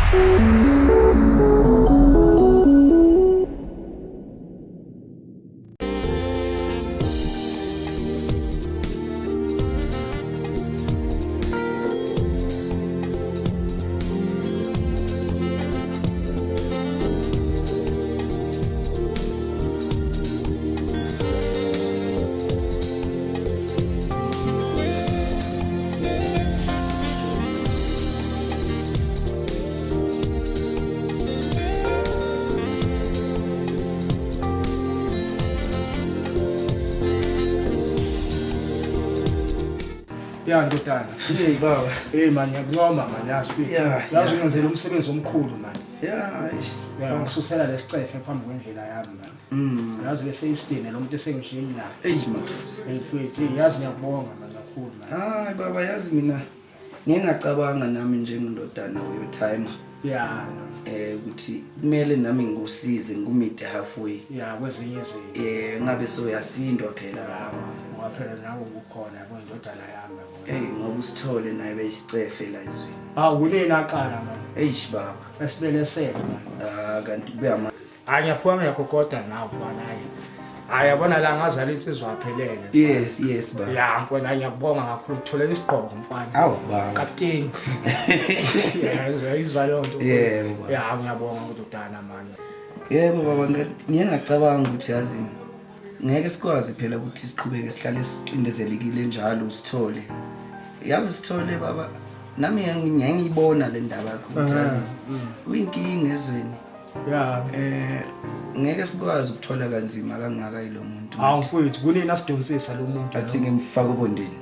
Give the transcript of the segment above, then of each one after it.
Ya ndodana. Hey baba. Hey man ngiyakuncoma man yazi. Yeah, Yazi ungenzela umsebenzi omkhulu man. Yeah, eish. Ya ngisusela lesicefe phambi kwendlela yami man. Yazi bese isitini lo muntu esengidlile la. Eish madoda. Hey mfethu, hey, yazi ngiyakubonga man kakhulu man. Hayi baba yazi mina ngeke ngacabanga nami njengendodana uyotimer Ya, ukuthi kumele nami ngikusize ngumide halfway. ya kwezinye izinto. Ngabe soyasindwa phela Ya, baba. ngoba phela nawe ubukhona yabo indodana yami yabo. Hey ngoba usithole naye beyisicefe la ezweni. Hawu kunini aqala man. Eish baba. Esibelesele man. Ah kanti kuya ma. Hayi ngiyafunga ngiyagogoda nawe mfana hayi. Hayi yabona la ngazala insizwa aphelele. Yes, yes baba. Ya mfana hayi ngiyakubonga kakhulu ngitholela isigqoko mfana. Awu baba. Kapteni. Ya izwa leyo nto. Yebo, baba. Ya ngiyabonga ndodana manje. Yebo baba ngiye ngacabanga ukuthi yazi ngeke sikwazi phela ukuthi siqhubeke sihlale sicindezelekile njalo usithole. Yazi usithole baba nami ngiyangiyibona le ndaba yakho ukuthi yazi uyinkinga ezweni. Ya. Ngeke sikwazi ukuthola kanzima kangaka yilo muntu. Hawu mfowethu kunini asidonsisa lo muntu. Athi ngimfaka obondeni.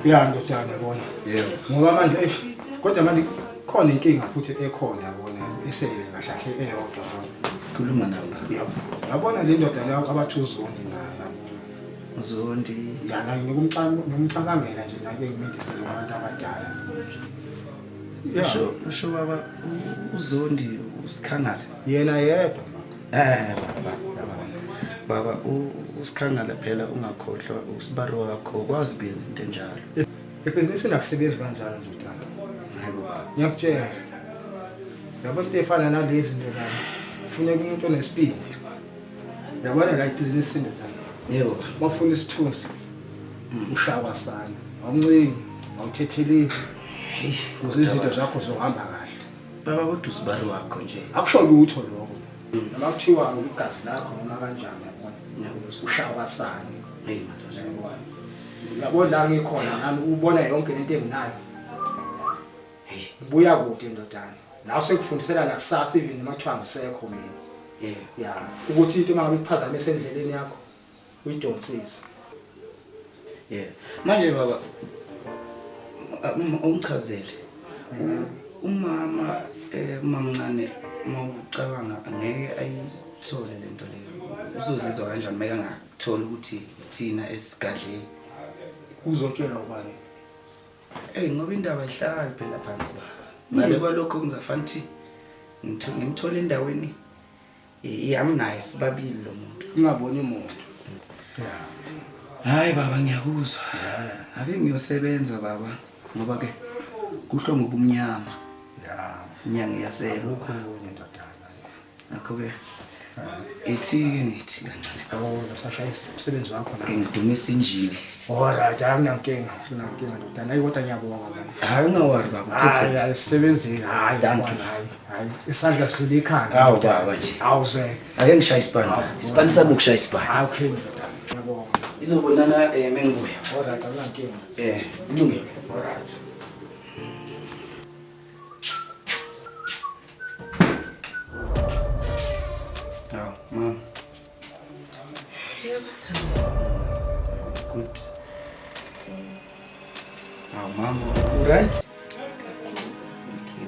Ya ndodana yabona. Yebo. Ngoba manje eish kodwa manje khona inkinga futhi ekhona yabona esele kahle kahle eyodwa yabona. Khuluma nami. Yabo. Yabona le ndoda la abathi uZondi naye yabona. Zondi. Ya naye ngimcabangela nje naye ngimindisele kubantu abadala. Ya. Usho baba uZondi uSikhangala. Yena yedwa. Baba baba uSikhangala phela ungakhohlwa usibari wakho ukwazi ukuyenza into enjalo. Ebhizinisini akusebenzi kanjalo ndodana. Hayibo baba. Ngiyakutshela. Yabo into efana nalezi ndodana. Kufuneka umuntu onesibindi. Yabona la ibhizinisini ndodana. Yebo baba. Bafuna isithunzi. Ushawa sana. Awuncingi, awuthetheleli. Hey, Ukuze izinto zakho zohamba kahle. Baba kodwa usibari wakho nje. Akusho lutho lokho. Noma kuthiwa igazi lakho noma kanjani yabona. Ngiyakuzwa. Ushawa sana. Hey madoda. Yabona. Yabona la ngikhona nami ubona yonke lento enginayo. Hey. Ngibuya kude ndodana. Nawe sekufundisela nakusasa even noma kuthiwa ngisekho mina. Yebo. Ya, ukuthi into mangabe ikuphazamisa endleleni yakho uyidonsise. Yeah. Manje baba ungichazele. Umama umamncane uma ucabanga angeke ayithole lento leyo. Uzozizwa kanjani meka ngakuthola ukuthi thina esigadleni? Uzotshelwa ubani? Ey ngoba indaba ihlali phela phansi baba. Ngale kwalokho ngizafana ukuthi ngimthole endaweni yami naye sibabili lo muntu. Ungaboni muntu. Ya. Hayi baba ngiyakuzwa. Ake ngiyosebenza baba ngoba ke kuhlwa ngobumnyama. Ya. Inyanga iyasela. Akukho okunye ndodana. Ngakho ke ithi ke ngithi kancane. Oh, usashaya umsebenzi wakho Ke ngidumisa injini. Alright, anginankinga, anginankinga ndodana. Hayi kodwa ngiyabonga man. Hayi ungawari baba uphethe. Hayi, ayisebenzile. Hayi, Thank you. hayi, hayi. Isandla sidlula ikhanda. Hawu baba nje. Hawu zwe. Ake ngishaye isipani. Isipani sami ukushaya isipani. Hayi okay ndodana. Ngiyabonga. Izobonana mengibuya. Alright, akunankinga. Kulungile. Alright. Hawu mama. Yebo sami. Good. Hawu mama, you right? Okay.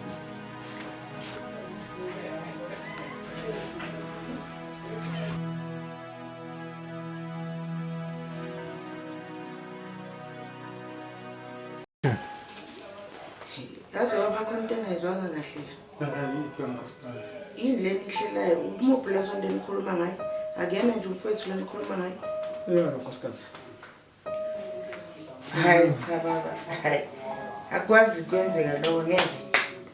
Yazi wapha khona into engayizwanga kahle la. Yini le nihlelayo? Umuphi la sonto enikhuluma ngayo? Akuyena nje umfowethu lo nikhuluma ngayo? Yebo nkosikazi. Hayi cha baba, hayi. Akwazi kwenzeka lokho ngeke.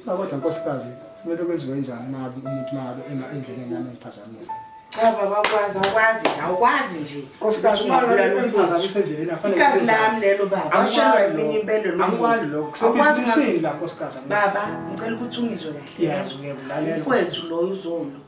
Kodwa nkosikazi Kumele kwenziwe njani uma umuntu mangabe ema endleleni yami engiphazamisa? Cha baba, awukwazi, awukwazi nje, awukwazi nje. Nkosikazi, Ukuthi ungabulala engiphazamise umfowethu. endleleni afanele Igazi ngenze njani? lami lelo baba, washelwa yimina impela lo Angikwali muntu. lokho. Awukwazi Kusebhizinisini la nkosikazi. Baba, ngicela ukuthi ungizwe kahle. Yes, ngiyakulalela. Umfowethu loyo uZondo.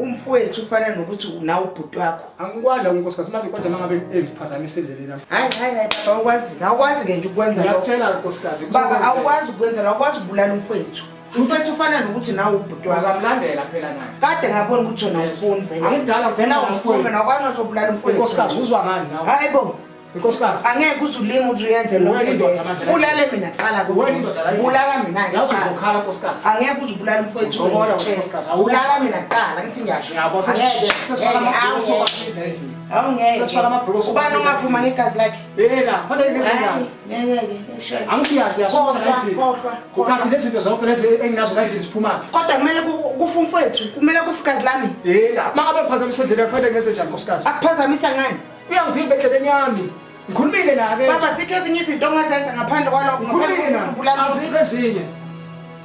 Umfowethu ufana nokuthi unawe ubhuti wakho. Angikwali lokho nkosikazi, manje kodwa mangabe engiphazamisa endleleni yami. Hayi hayi hayi baba, awukwazi, awukwazi ke nje ukwenza lokho. Ngiyakutshela nkosikazi. Baba, awukwazi ukwenza lokho, awukwazi ukubulala umfowethu. Umfowethu ufana nokuthi nawe ubhuti wakho. Uzamlandela phela naye. Kade ngabona ukuthi wena awufuni vele. Angidala Vele ngifuna awufuni umfowethu. wena, awukwazi ngazobulala umfowethu. Nkosikazi, uzwa ngani nawe? Hayi bo. Nkosikazi. Angeke uze ulinge uze uyenze lokho. Wena indoda manje. Bulale mina kuqala kodwa. Wena indoda la. Bulala mina Yazi kuqala. uzokhala nkosikazi. Angeke uze ubulale umfowethu. Uzobona wena, nkosikazi, Bulala mina kuqala, ngithi ngiyasho. Ngiyabo, Angeke. sesifaka Ngeke, amabhuluko awungeke. endlini. Awungeke. Sesifaka amabhuluko Ubani ongavuma ngegazi lakhe? Yena, kufanele ngenze njani? Hayi, ngeke, ngeke. Angithi uyasutha Khohlwa, la endlini. khohlwa, Uthathe khohlwa. lezi zinto zonke lezi enginazo la endlini ziphumaphi? Kodwa kumele kufe umfowethu, kumele kufe igazi lami. Yena, mangabe ngiphazamisa endleleni kufanele ngenze njani nkosikazi? Akuphazamisa ngani? Uyangivimba endleleni yami. Ngikhulumile naye. Baba, zikho ezinye izinto ongazenza ngaphandle kwalokho, ngaphandle Ngikhulumile kokuthi naye. ubulale umuntu. Azikho ezinye.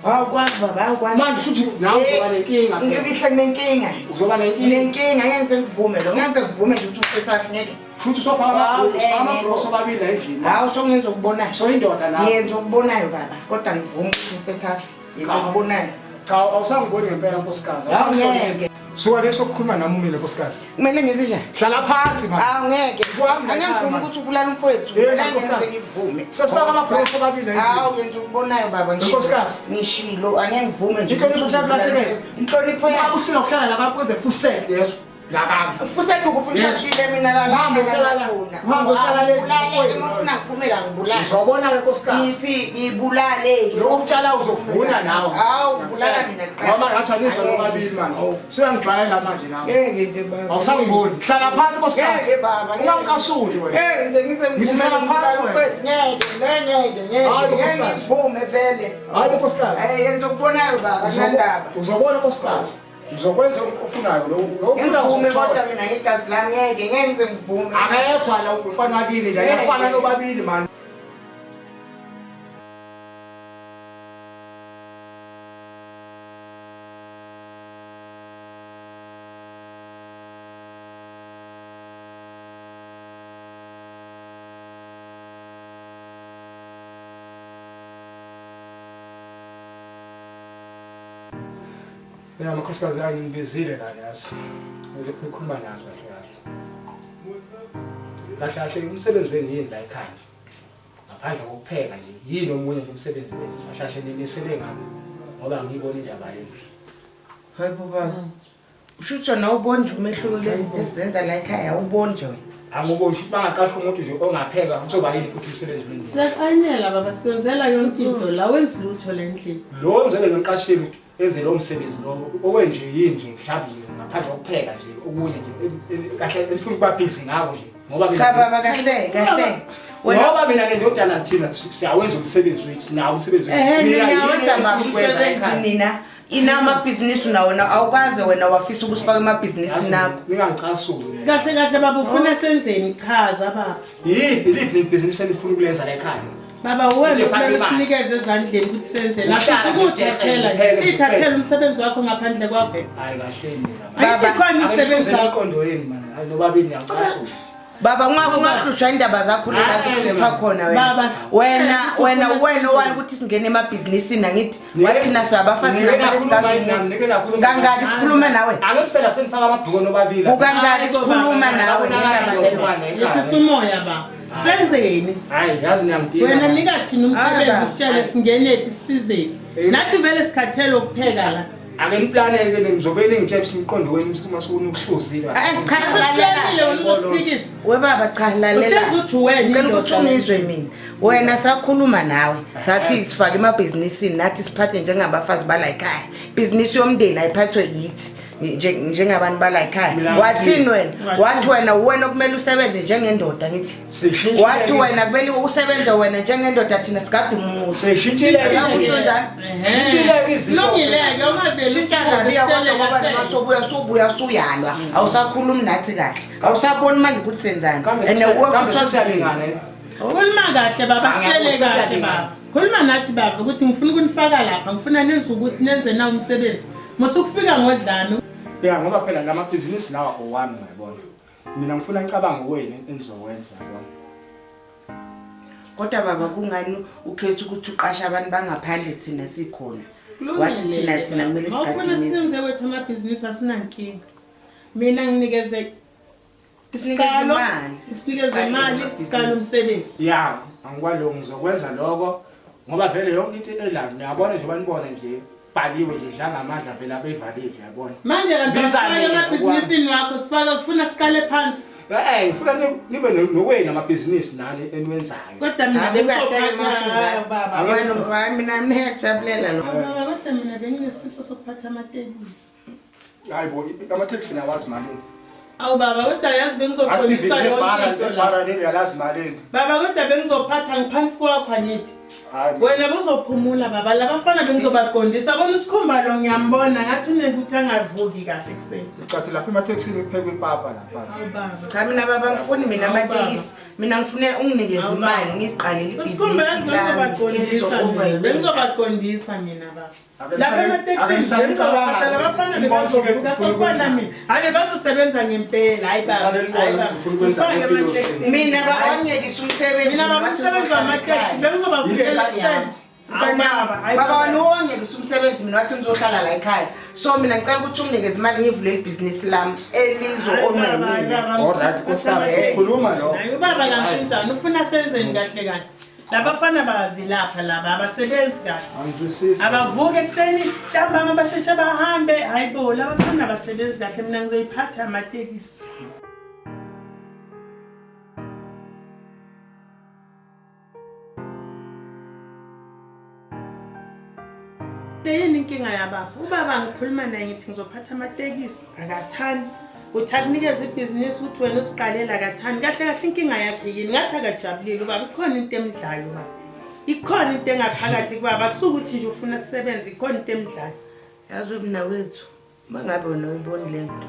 Awukwazi baba, awukwazi. Manje shuthi nawe uzoba nenkinga. Ngibihle nginenkinga. Uzoba nenkinga. Nginenkinga, ngeke ngize ngikuvume lo. Ngeke ngize ngikuvume nje ukuthi umfowethu afe ngeke. Futhi usofaka amabhuluko, Hawu, usifaka amabhuluko ngeke. sobabili la endlini. Hawu, songenza okubonayo. So indoda nawe. Ngiyenza okubonayo baba, kodwa ngivuma ukuthi umfowethu afe. Ngiyenza Cha. okubonayo. Cha, awusangiboni ngempela nkosikazi. Hawu, ngeke. Suka leso kukhuluma nami umile nkosikazi. Kumele ngenze njani? Hlala phansi manje. Hawu, ngeke. Kwami la Angeke ekhaya ngivume manje. ukuthi ubulale umfowethu. Yena, Ngeke ngize nkosikazi. ngivume. Sesifaka amabhuluko sobabili la endlini. Hawu, ngenza okubonayo baba, ngishilo. Nkosikazi. Ngishilo, angeke ngivume nje. Inhlonipho ukuthi siyakulahlekela. ubulale umfowethu. Inhlonipho Uma yakho. uhlula ukuhlala la kwenze fuseke leso. Ngakami. Fuseke kuphi ngishadile mina la la Uhambe uhlala la. khona. Uhambe uhlala le. Ngibulale, uma ufuna ngiphumela ngibulale. Ngizobona ke nkosikazi. Ngithi ngibulale. Lokho kutshala uzokuvuna nawe. Hawu, bulala mina kuqala. Ngoba ngathi anizwa Angeke. nobabili manje. Suyangijwayela manje nawe. Ngeke nje baba. Awusangiboni. Hlala phansi nkosikazi. Ngeke baba. ngeke. Ungangicasuli wena. Ngeke nje ngize Ngisisala ngivumele phansi ukubulala wena. umfowethu. Ngeke, ngeke, ngeke, Hayi, ngeke. Ngeke nkosikazi. ngivume vele. Hayi nkosikazi. Eh, yenza okubonayo baba, kunandaba. Uzobona nkosikazi. Ngizokwenza okufunayo lo lo ofunayo Ngivume uzokuthola. kodwa mina ngegazi lami ngeke, ngeke ngize ngivume. Akayezwa la umfana wakini la yafana nobabili manje. Ya makhosikazi angibizile la yazi. Ngizofuna ukukhuluma nawe kahle kahle. Kahle kahle umsebenzi wenu yini la ekhaya nje? Ngaphandle kokupheka nje yini omunye nje umsebenzi wenu? Kahle kahle nimisele ngami ngoba ngiyibona indaba yenu. Hayi bo baba. Usho ukuthi wena awuboni nje umehluko kulezi zinto esizenza la ekhaya, awuboni nje wena. Anguboni ukuthi bangaqasha umuntu nje ongapheka kuzoba yini futhi umsebenzi wenu. Siyakuqanyela baba, sikwenzela yonke into la, wenzi lutho la endlini. Lo ngizobe ngimqashile ukuthi enze lo msebenzi lo owenje yini nje mhlawumbe nje ngaphandle kokupheka nje okunye nje kahle enifuna ukuba busy ngako nje ngoba mina Cha baba, kahle, kahle. Wena ngoba mina nendodana thina siyawenza umsebenzi wethu nawo umsebenzi wethu. Ehhe, Mina nina yini wenza engifuna baba ukwenza umsebenzi ekhaya? nina. Ina amabhizinisi unawo na awukaze wena wafisa ukusifaka emabhizinisini Yazi, akho. Ningangicasuli mina. Kahle kahle baba, ufuna senzeni? Chaza baba. Yiphi liphi lebhizinisi enifuna ukulenza la ekhaya? Baba, wena Ukuthi kumele ifake imali. usinikeze ezandleni ukuthi senze la. Uhlala nje Ukuthathela nje. upheke, Sithathele upheke. umsebenzi wakho ngaphandle kwakho. Hayi kahle mina. Ayithi Baba, khona umsebenzi wakho. Imiqondo yenu man, hayi nobabili niyacasula. Baba, ungahlushwa indaba zakho lezi Hayi, uhlupha man. khona wena. Baba, Wena, wena, ufuna wena senzeni? owani ukuthi singene emabhizinisini angithi Nike- wathina singabafazi nike nakumele nakhuluma sigazi yini nami, umuzi. nike nakhuluma Kangaki yini? sikhuluma nawe? Angithi phela senifaka amabhuku nobabili. Kukangaki Hayi, bo, sikhuluma baba, nawe Sabonakala ngendaba nje leyo? umntwana ekhaya. Yehlisa umoya baba. Senzeni? Hayi, yazi niyamdinga. Wena nika thina umsebenzi Hayi, usitshele singenephi sisizephi. Eh. Nathi vele sikhathele ukupheka la. Ake niplaneke nizobe ningitshela ukuthi umqondo wenu uma sewunuhluzile. Eh, cha, Sesiplanile lalela. wena uzosiphikisa. We baba, cha, lalela. Utshela ukuthi wena Ngicela ukuthi indoda. ungizwe mina. Wena sakhuluma nawe sathi sifake emabhizinisini nathi siphathe njengabafazi bala ekhaya. Ibhizinisi yomndeni ayiphathwe yithi njengabantu bala ekhaya. Mina Wathini ngithi- wena? Wathi wena wena okumele usebenze njengendoda ngithi. Sishintshile Wathi wena kumele usebenze wena njengendoda thina sigade umuzi. Sishintshile Usho izinto. njalo? Shintshile izinto. Lungile-ke ungaveli Shintsha kabi kodwa ngoba noma sobuya sobuya suyalwa. Awusakhulumi nathi kahle. Awusaboni manje ukuthi senzani. Kambe And uwe kambe futhi sesiyalingana. Khuluma kahle baba, sitshele kahle baba. Khuluma nathi baba ukuthi ngifuna ukunifaka lapha, ngifuna nenze ukuthi nenze na umsebenzi. Musukufika ngodlame. Ya ngoba phela lamabhizinisi lawa owami ngiyabona. Mina ngifuna ngicabange wena enizokwenza yabona. Kodwa baba kungani ukhetha ukuthi uqashe abantu bangaphandle thina sikhona? Wathi thina kumele sigadine. Mawufuna senze wethu amabhizinisi asinankinga. Mina nginikeze Sinikeze imali. Sinikeze imali siqale umsebenzi. Ya, angikwaloko ngizokwenza lokho ngoba vele yonke into elana niyabona nje banibona nje bhaliwe nje dla ngamandla vele abevalile yabona. Manje kanti sifake emabhizinisini wakho sifake sifuna siqale phansi. Eh ngifuna nibe nokwenu amabhizinisi nani eniwenzayo. Kodwa mina bengizophatha baba. Wena mina ngiyajabulela lo. Baba kodwa mina benginesifiso sokuphatha amatekisi. Hayi bo, amatekisi nawazi malini. Awu baba kodwa yazi bengizoqondisa yonke into la. Bara leli yalazi malini. Baba kodwa bengizophatha ngiphansi kwakho angithi. Wena buzophumula baba labafana bengizobaqondisa bona usikhumba lo ngiyambona ngathi unekuthi angavuki kahle ekuseni. Ucathi lapha ematekisini kuphekwa ipapa lapha. Awu baba. Cha mina baba ngifuni mina amatekisi. Mina ngifune unginikeze imali ngiziqalele Usikhumba yazi ibhizinisi lami. bengizobaqondisa mina. Bengizobaqondisa mina baba. Lapha ematekisini ngicabanga abafana bebazovuka sokubona mina. Hayi bazosebenza ngempela hayi baba. Mina bawanyekisa umsebenzi. Mina baba umsebenzi wamatekisi bengizobavukela ekuseni. Baba wena uwonyekisa umsebenzi mina wathi ngizohlala la ekhaya. So mina ngicela ukuthi unginikeze imali ngivule ibhizinisi lami elizo-onwa yimina. Alright, nkosikazi, khuluma lo. Naye ubaba kanjani ufuna senzeni kahle kahle. Labafana bayavilapha laba abasebenzi kahle. Angizwisisi. Abavuke ekuseni ntambama basheshe bahambe. Hayi bo labafana abasebenzi kahle mina ngizoyiphatha amatekisi. Yini inkinga yababa? Ubaba ngikhuluma naye ngithi ngizophatha amatekisi akathandi. Uthi akunikeze ibhizinisi ukuthi wena usiqalela akathandi. Kahle kahle inkinga yakhe yini? Ngathi akajabulile ubaba. Ikhona into emdlayo ubaba. Ikhona into engaphakathi kubaba. Akusukuthi nje ufuna sisebenze, ikhona into emdlayo. Yazi mina wethu, uma ngabe wena uyiboni le nto.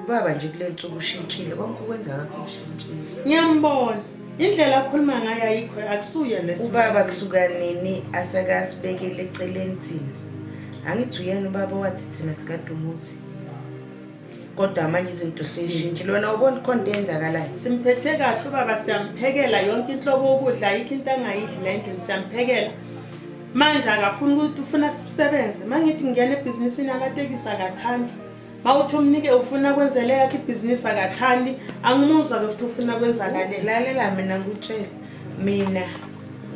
Ubaba nje kule nsuku ushintshile, konke ukwenza kakho ushintshile. Ngiyambona. Indlela akhuluma ngayo ayikho, akusuye leso. Ubaba kusuka nini asekasibekele eceleni thina. Angithi uyena ubaba owathi thina sikadumuzi. Kodwa manje izinto seyishintshile. Wena ubona khona into eyenzakalayo. Simphethe kahle ubaba, siyamphekela yonke inhlobo yokudla, ayikho into angayidli la endlini, siyamphekela. Manje akafuni ukuthi ufuna sisebenze. Mangithi ngingena ebhizinisini amatekisi akathandi. Mawuthi umnike ufuna kwenzele yakhe ibhizinisi akathandi. Angimuzwa ke ukuthi ufuna kwenzakaleni. Lalela mina ngikutshele. Mina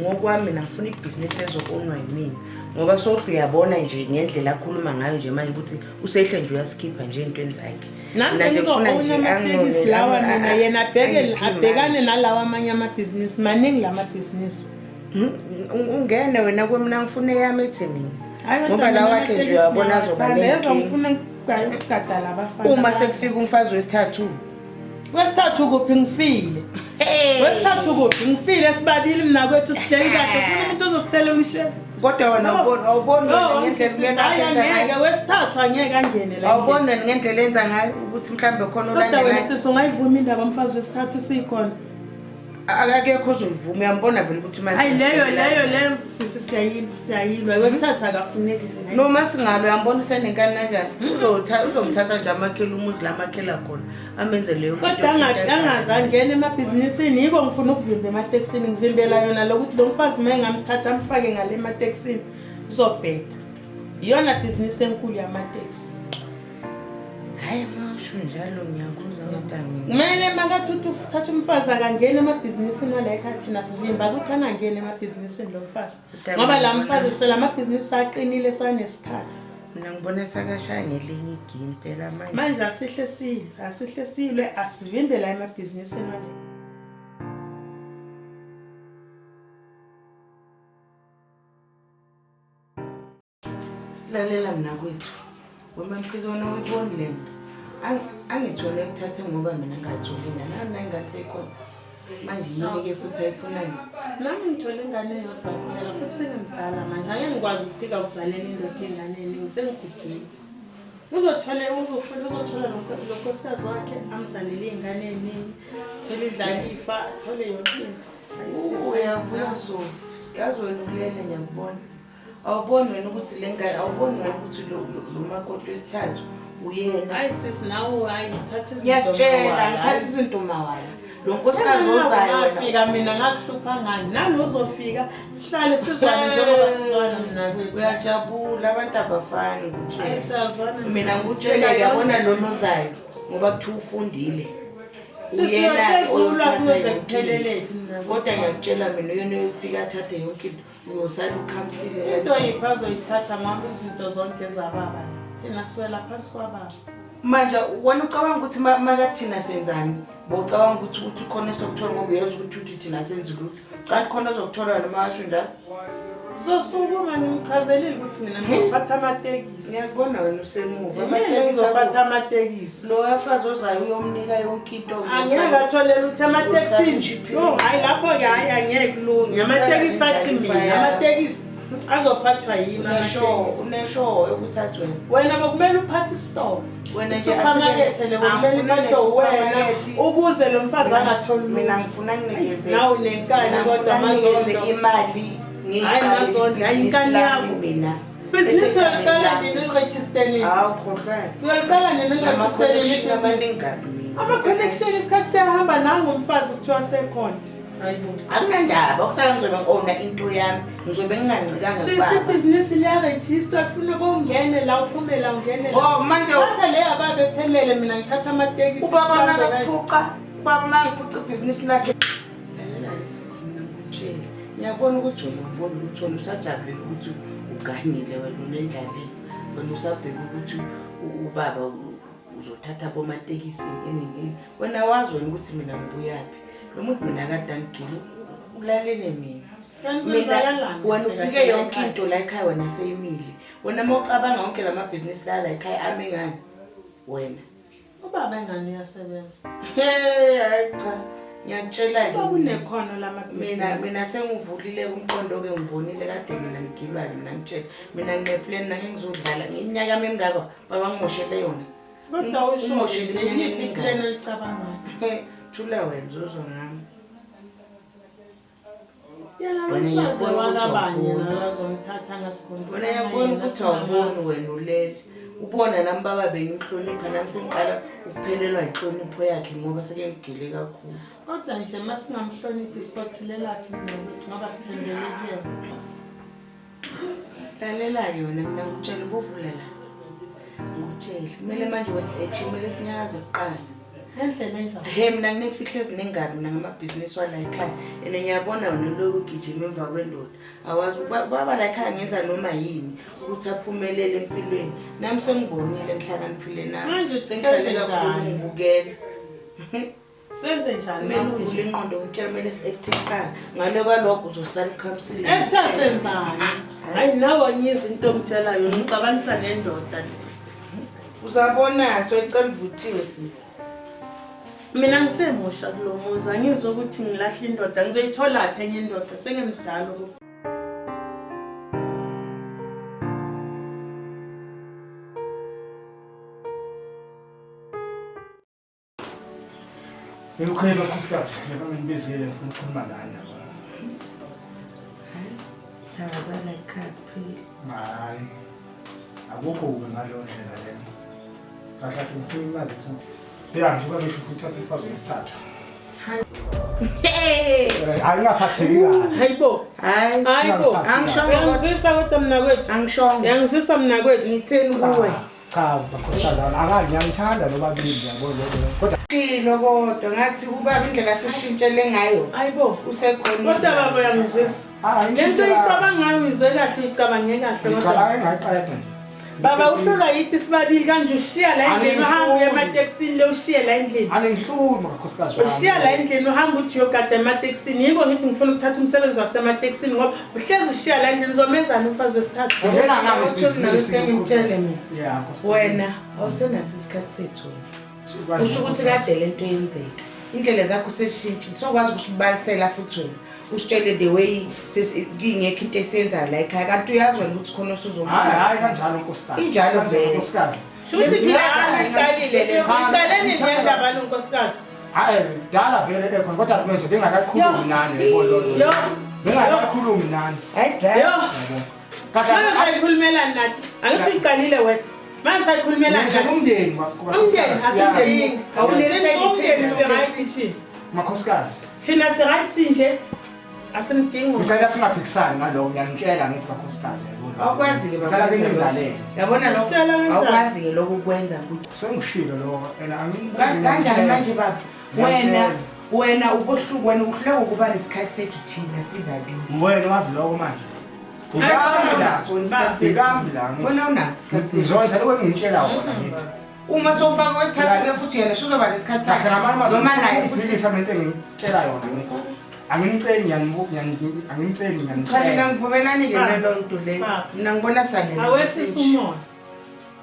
ngokwami mina ngifuna ibhizinisi ezo-onwa yimina. Ngoba sohle uyabona nje ngendlela akhuluma ngayo nje manje ukuthi usehle nje uyasikhipha nje entweni zakhe. Nami ngizo-owna amatekisi lawa mina yena abhekane nalawa amanye amabhizinisi, maningi la mabhizinisi. Ungene wena kwemina ngifuna eyami ethi mina. Ngoba la wakhe nje uyabona azoba nenkinga. Ngifuna ukugada labafana. Uma sekufika umfazi wesithathu. Wesithathu kuphi ngifile? Wesithathu kuphi ngifile sibabili mina kwethu sihleli kahle ufuna umuntu ozosithelela ushefu. Kodwa wena awuboni wena ngendlela angeke wesithathu angeke angene la. Awuboni wena ngendlela enza ngayo ukuthi mhlambe khona olandelayo. Kodwa wena sisi ungayivuma indaba umfazi wesithathu sikhona. Akekho ozoyivuma uyambona vele ukuthi manje. Hayi leyo sisi siyayilwa wesithathu akafuneki. Noma singalo uyambona usenenkani kanjani. Uzomthatha nje amakhela umuzi la amakhela khona amenze leyo. Kodwa angaze angene emabhizinisini yiko ngifuna ukuvimba ematekisini ngivimbela yona lokuthi lo mfazi uma engamthatha amfake ngale ematekisini uzobheda. Iyona bhizinisi enkulu yamatekisi. Hayi masho njalo ngiyakuzwa kodwa mina. Kumele makathi uthatha umfazi akangene emabhizinisini wala ekhaya thina sivimba ukuthi angangeni emabhizinisini lo mfazi. Ngoba la mfazi selamabhizinisi aqinile sanesikhathi. Mina ngibona sakashaya ngelinye igi impela manje. Manje asihle silwe asivimbe la emabhizinisini wala. Lalela mina kwethu. Wena Mkhize wena uyiboni le nto. Angithole ekuthathe ngoba mina ngatholi ingane. Nani ingane seyikhona. Manje yini ke futhi ayifunayo? Nami ngithole ingane eyodwa kuphela futhi sengimdala manje. Angeke ngikwazi ukuphika ukuzalela indoda ingane eningi sengigugile. Uzothola lo nkosikazi wakhe amzalele ingane eningi, thole indlalifa, athole yonke into. Uyavuya Sofi. Yazi wena ukulele ngiyakubona. Awuboni wena ukuthi le ngane, awuboni wena ukuthi lo makoti wesithathu uyena. Hayi sisi nawe, hayi thatha izinto. Ngiyakutshela, mawala. ngithatha izinto mawala. Lo nkosikazi ozayo wena. Ngafika mina ngakuhlupha ngani? Nani uzofika sihlale sizwane njengoba sizwana mina kwethu. Uyajabula, abantu abafani Hayi ngikutshela. siyazwana. Mina ngikutshela uyabona lona ozayo ngoba kuthiwa ufundile. Uyena Sesiyohlezi ulwa oyothatha kuze yonke into. kupheleleki mina. Kodwa ngiyakutshela mina uyena oyofika athathe yonke into. Uyosala ukhamisile. Into yiphi azoyithatha ngoba izinto zonke zababa. Thina siwela phansi kwababa. Manje wena ucabanga ukuthi makathina senzani? Bocabanga ukuthi khona esokuthola ngoba uyazi ukuthi thina senze lutho. Cha khona ozokuthola noma washo njalo. Sizosukuma ngimchazelile ukuthi mina ngizophatha amatekisi. Ngiyakubona wena usemuva. Mina ngizophatha amatekisi. Lo yafazi ozayo uyomnika yonke into. Angeke athole lutho ematekisini. Usale Yo, hayi lapho-ke hayi angeke kulunge. Amatekisi athi mina, amatekisi azophathwa yimi Uneshow, amatekisi. uneshow yokuthi wena. Wena bokumele uphathe isitolo. Wena nje Isupermarket le bokumele angifuna uphathwe wena ne-supermarket. ukuze lo mfazi angatholi Mina lutho. ngifuna nginikeze. Nawe unenkani Mina kodwa ngifuna nginikeze Mazondo. imali Hayi, ngiyiqale Mazondo, hayi, ibhizinisi inkani lami yakho. mina. Ibhizinisi Esegameni uyaliqala lami. nini ulirejiste nini? Hawu khohlwa. Uyaliqala nini ulirejiste nini Nama-connection ibhizinisi? amaningi kabi mina. Ama-connection isikhathi siyahamba nangu umfazi kuthiwa sekhona. Hayibo. Akunandaba okusala ngizobe ngi-owna into yami ngizobe ngingancikanga Sisi kubaba. ibhizinisi liyarejistwa funa kungene la uphume la ungene la. Oh manje Thatha le ababe ephelele mina ngithatha amatekisi. ubaba makaphuca, ubaba makaphuca ibhizinisi lakhe. Lalela-ke sisi mina ngikutshele. Ngiyabona ukuthi wena ubona ukuthi wena usajabulile ukuthi uganile wena unendlalifa. Wena usabheka ukuthi ubaba uzothatha bomatekisi ini. Wena wazi wena ukuthi mina ngibuyaphi. Lo muntu mina kade angigile ulalele mina. Kanti Mina kwenzakalani wena kahle ufike kahle yonke ekhaya? into la ekhaya wena seyimile. Wena uma ucabanga wonke la mabhizinisi la ekhaya ame ngani? Wena. Ubaba engane uyasebenza. Hey, hayi cha. Ngiyakutshela-ke Ubaba mina. unekhono Mina lamabhizinisi. mina sengivulile umqondo ke ngibonile kade mina ngigilwa mina ngitshela. Mina ngineplan nake ngizodlala ngeminyaka yami emingaka baba ngimoshele yona. Kodwa usho Ungimoshele nje iminyaka yiphi emingaka. iplan oyicabangayo? He, thula wena uzozwa ngami. Yena Wena lo mfazi ngiyakubona ukuthi wakabanye awuboni. nalazomthatha angasifundisa Wena uyabona ukuthi awuboni wena ulele. Ubona nami baba bengimhlonipha nami sengiqala ukuphelelwa inhlonipho yakhe ngoba seke ngigile kakhulu. Kodwa nje masingamhloniphi siphelelaphi mina ukuthi ngoba sithembele kuyena. Lalela-ke wena mina ngikutshela ubuvula la. Ngikutshele kumele manje wenze action kumele sinyakaze kuqala. Ngendlela enjani? He mina nginemfihlo eziningi kabi mina ngamabhizinisi wala ekhaya and ngiyabona wena lokhu ugijima emva kwendoda. Awazi ubaba la ekhaya ngenza noma yini ukuthi aphumelele empilweni. Nami sengibonile ngihlakaniphile nami. Manje Sengihlale senze kakhulu njani? ngibukela. Senze njani? Kumele uvule ingqondo ngitshela kumele si-acte kuqala. Ngale kwalokho uzosala ukhamisile. Actor senzani? Hayi nawe angiyizwa into ongitshela yona uxabanisa nendoda nje. Uzabona soyicela ivuthiwe sisi. Mina ngisemusha kulo muzi angizwa ukuthi ngilahle indoda ngizoyitholaphi enye indoda sengimdala ukuthi Ngikhuluma nkosikazi, njengoba ngibizile ngifuna ukukhuluma nani. Thaba la ekhaya kuphela. Hayi. Akukho kubi ngaleyo ndlela leyo. Kahle kahle ngifuna imali so. Ya, njengoba ngisho ukuthi uthathe umfazi wesithathu. Hey! Hayi ngingaphatheki kahle. Hayibo. Hayi. Hayibo. Angishongo kodwa. Uyangizwisa kodwa mna kwethu. Angishongo. Uyangizwisa mna kwethu. Ngitheni kuwe? Cha, nkosikazi, angazi ngiyamthanda nobabili yabo lo. Kodwa Shilo kodwa ngathi ubaba indlela asishintshele ngayo. Hayibo. Usekhona. Kodwa baba uyangizwisa. hayi Le nto oyicabangayo uyizwe kahle uyicabange kahle kodwa. Ngicabanga engayiqeda nje. Baba uhlulwa yithi sibabili kanje ushiya la endlini uhambe uye ematekisini le ushiye la endlini. Angihlumi nkosikazi wami. Ushiya la endlini uhambe uthi uyogada ematekisini. Yiko ngithi ngifuna ukuthatha umsebenzi wasematekisini ngoba uhlezi ushiya la endlini uzomenzani umfazi wesithathu? Ngena ngami Uthi mina bese ngitshele mina. Yeah, nkosikazi. Wena awusenaso isikhathi sethu. wena. Usho ukuthi kade lento yenzeka. Indlela zakho sesishintshile. Sokwazi ukusibalisela futhi wena. Usitshele the way kingekho into esiyenzayo la ekhaya kanti uyazi wena ukuthi khona Hayi osuzomfaka. hayi kanjalo nkosikazi. Injalo vele. Nkosikazi. Shuthi kudala iqalile le. Iqale nini le ndaba lo nkosikazi? Hayi dala vele ekhona kodwa manje bengakakhulumi nani yabo lo. Yo, Ngingakhulumi nani. Hayi dad. Yo. Kahle Manje sayikhulumelani nathi? Angithi uyiqalile wena. Manje sayikhulumelani nje nathi? umndeni Umndeni asimdingi. Awuneliseki Umndeni thina. si-right thina. Makhosikazi. Thina si-right nje. Asimdingi. Ngicela singaphikisani ngaloko ngiyanitshela ngithi makhosikazi yabo. Awukwazi-ke baba. Ngicela bengingilalele. Yabona lokho. Sitshela kanjani? Awukwazi-ke lokho ukwenza ukuthi Sengishilo lokho and angimbuzi. Kanjani manje baba? Wena Ngiyakutshela. wena ubuhlungu wena uhluleka ukuba nesikhathi sethu thina sibabili. Wena wazi lokho manje. Ikambi la. Unaso wena isikhathi sethu. Ikambi la ngithi. Wena unaso isikhathi sethu. Ngizokwenza lokho engingitshela wona ngithi. Uma sowufaka wesithathu ke futhi yena suzoba nesikhathi Kahle sakhe. ngamanye amazwi Noma naye futhi. ngiphikisa ngento engitshela yona ngithi. Angimceli angimceli Cha mina ngiyanitshela. ngivumelani-ke Baba. naloo nto leyo. Baba. Mina ngibona sanele. Awehlisa umoya.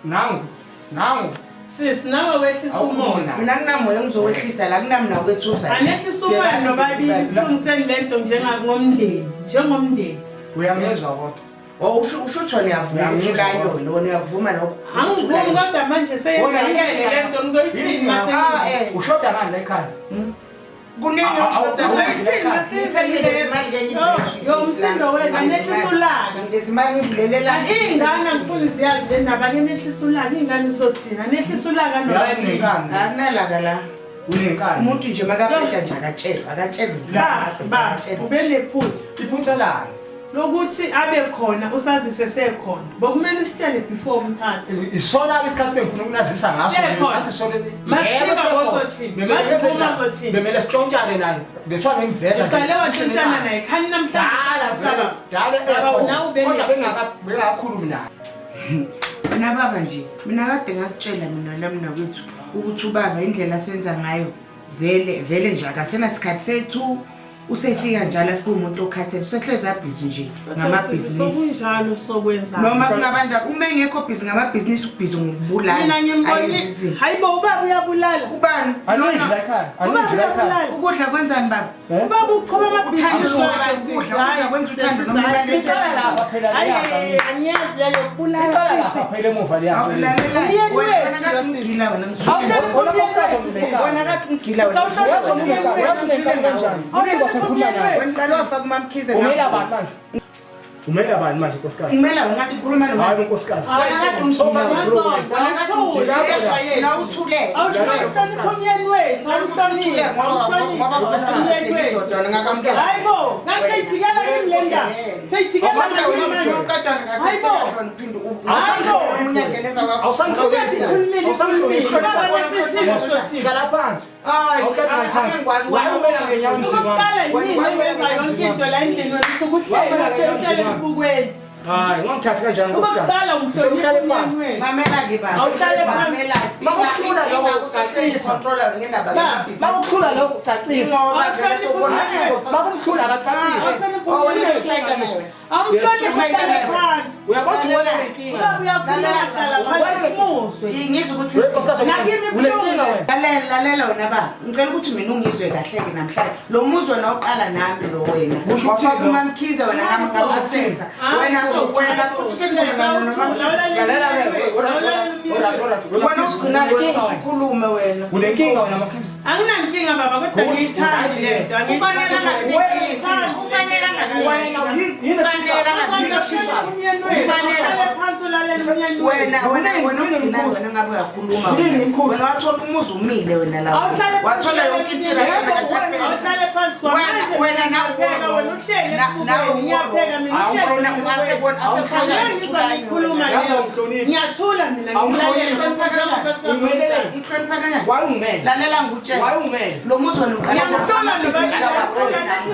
Nangu nangu Sisi nawe wehlisa awukhulumi umoya. naye. Mina kunamoya engizowehlisa la kunami nakwethuza. Anehlisa umoya nobabili silungiseni le nto njengomndeni. Njengomndeni. Uyangizwa kodwa. Oh usho usho uthi wena uyavuma ukuthi Uyangizwa ulaywe kodwa. wena wena uyavuma lokho. Angivumi kodwa manje seyenzekele le nto ngizoyithini Yini mase Ah eh Ushoda ngani la ekhaya? kuningi okushoda. Ngizoyithini Ngithengile imali ke Yo umsindo wena anehlisa ulaka. Ngilezi imali ngivulelela. Iy'ngane angifuni ziyazi le ndaba ake nehlisa ulaka iy'ngane zizothina nehlisa ulaka Uyazi nobabili. unenkani. Akunalaka la. Unenkani. Umuntu nje makabheda nje akatshelwa akatshelwa nje. Ba, Makabheda, ba, akatshelwa. ube nephutha Iphutha lani? lokuthi abe khona usazise sekhona. Bokumele usitshele before umthatha. Isona ke isikhathi bengifuna ukunazisa ngaso Sekhona. leso sathi sona Masifika kozothini? Masifuna kozothini? Bemele sitshontshane naye. Bethiwa ngimveza Uqale wasentshana naye khani Dala vele namhlanje. dala Baba, ekhona. nawe ube Kodwa ne- bengakakhulumi naye. Mina baba nje mina kade ngakutshela mina namna kwethu ukuthi ubaba indlela asenza ngayo vele vele nje akasenasikhathi sethu usefika njalo afike umuntu okhathele usehlezi abhizi nje ngamabhizinisi Sokunjalo sokwenza. noma kungabanjani uma engekho bhizi ngamabhizinisi ubhizi ngokubulala Mina ngimbonile. Ayenze izinto. Hayibo ubaba uyabulala. Ubani Anidli Lona- la ekhaya. Ubaba Anidli la ekhaya. uyabulala. ukudla kwenzani baba Eh? Ubaba uqhuba Uthanda amabhizinisi ukudla, wakhe. ukudla kwenza uthando noma imali Iqala lapha phela Hayi leya. angiyazi leyo Iqala kubulala lapha sisi. phela emuva leya. Awulalelayo. Umyeni Wena wethu kade lo umgila wena Awuhlali Wena nkosikazi unenkani. Wena kade umgila wena. Uyazi unenkani, uyazi unenkani kanjani? Unenkani wasekhuluma naye. Wena uqale wafaka uMamkhize Umela bani manje? Umela bani manje nkosikazi? Ngimela wena ngathi ukhuluma Hayi noma nkosikazi. Wena kade umgila wena. Wena kade umgila Awuthule. Na uthule. Awuhloniphi umyeni wethu. Ngicela ukuthi uthule ngoba ngoba indoda wena ngakamukela. Hayibo, ngathi seyijikela kimi le ndaba. Seyijikela kimi manje. Hlala phansi. Okokuqala yimina engenza yonke into la endlini wena usuke uhleli uhlele esibukweni. Hayi, ungangithathi kanjani nkosikazi? Okokuqala umhloniphi umyeni wethu. Mamela-ke baba. Awuhlale phansi. Mamela-ke. Makukhula lokho, cacisa. Controller ngendaba zamabhizinisi. Makukhula lokho cacisa. Ngoba vele sobona sizofaka- Makukhula akacacisi. Oh, wena usayida nawe. Awumhloniphi uhlale phansi. Uyabona ukuthi wena unenkinga. Ubaba uyakhuluma hlala phansi simuzwe. Ngizwe ukuthi Wena nkosikazi Nakimi unenkinga wena. Lalela lalela wena baba. Ngicela ukuthi mina ungizwe kahle-ke namhlanje. Lo muzwa wena uqala nami lo wena. Kusho ukuthini Wafaka lo? uMamkhize wena ngama-center. Wena so wena futhi sengivumelana noMamkhize. Lalela ke. Wena ugcina Unenkinga wena. ukhulume wena. Unenkinga wena Makhimsi. Anginankinga baba kodwa ngiyithandi le nto. Ufanele angabi nenkinga. Ufanele angabi Wena nenkinga. yini Ufanele angabi Wena wena wena ugcina wena ngabe uyakhuluma. Yini ngimkhuze? Wena wathola umuzi umile wena la. Awuhlale phansi Wathola yonke into Yebo, right. Awuhlale phansi Wena wena nawe wena uhleli esibukweni ngiyapheka mina uhleli wena ungasebona Angeke ngikhuluma Yazi awumhloniphi. ngiyathula mina Awumhloniphi. ngilalela Umelele. Ngihlonipha kanjani? Why ungimele? Lalela ngikutshela. Why ungimele? Lo muzi wena uqala Ngiyamhlola noba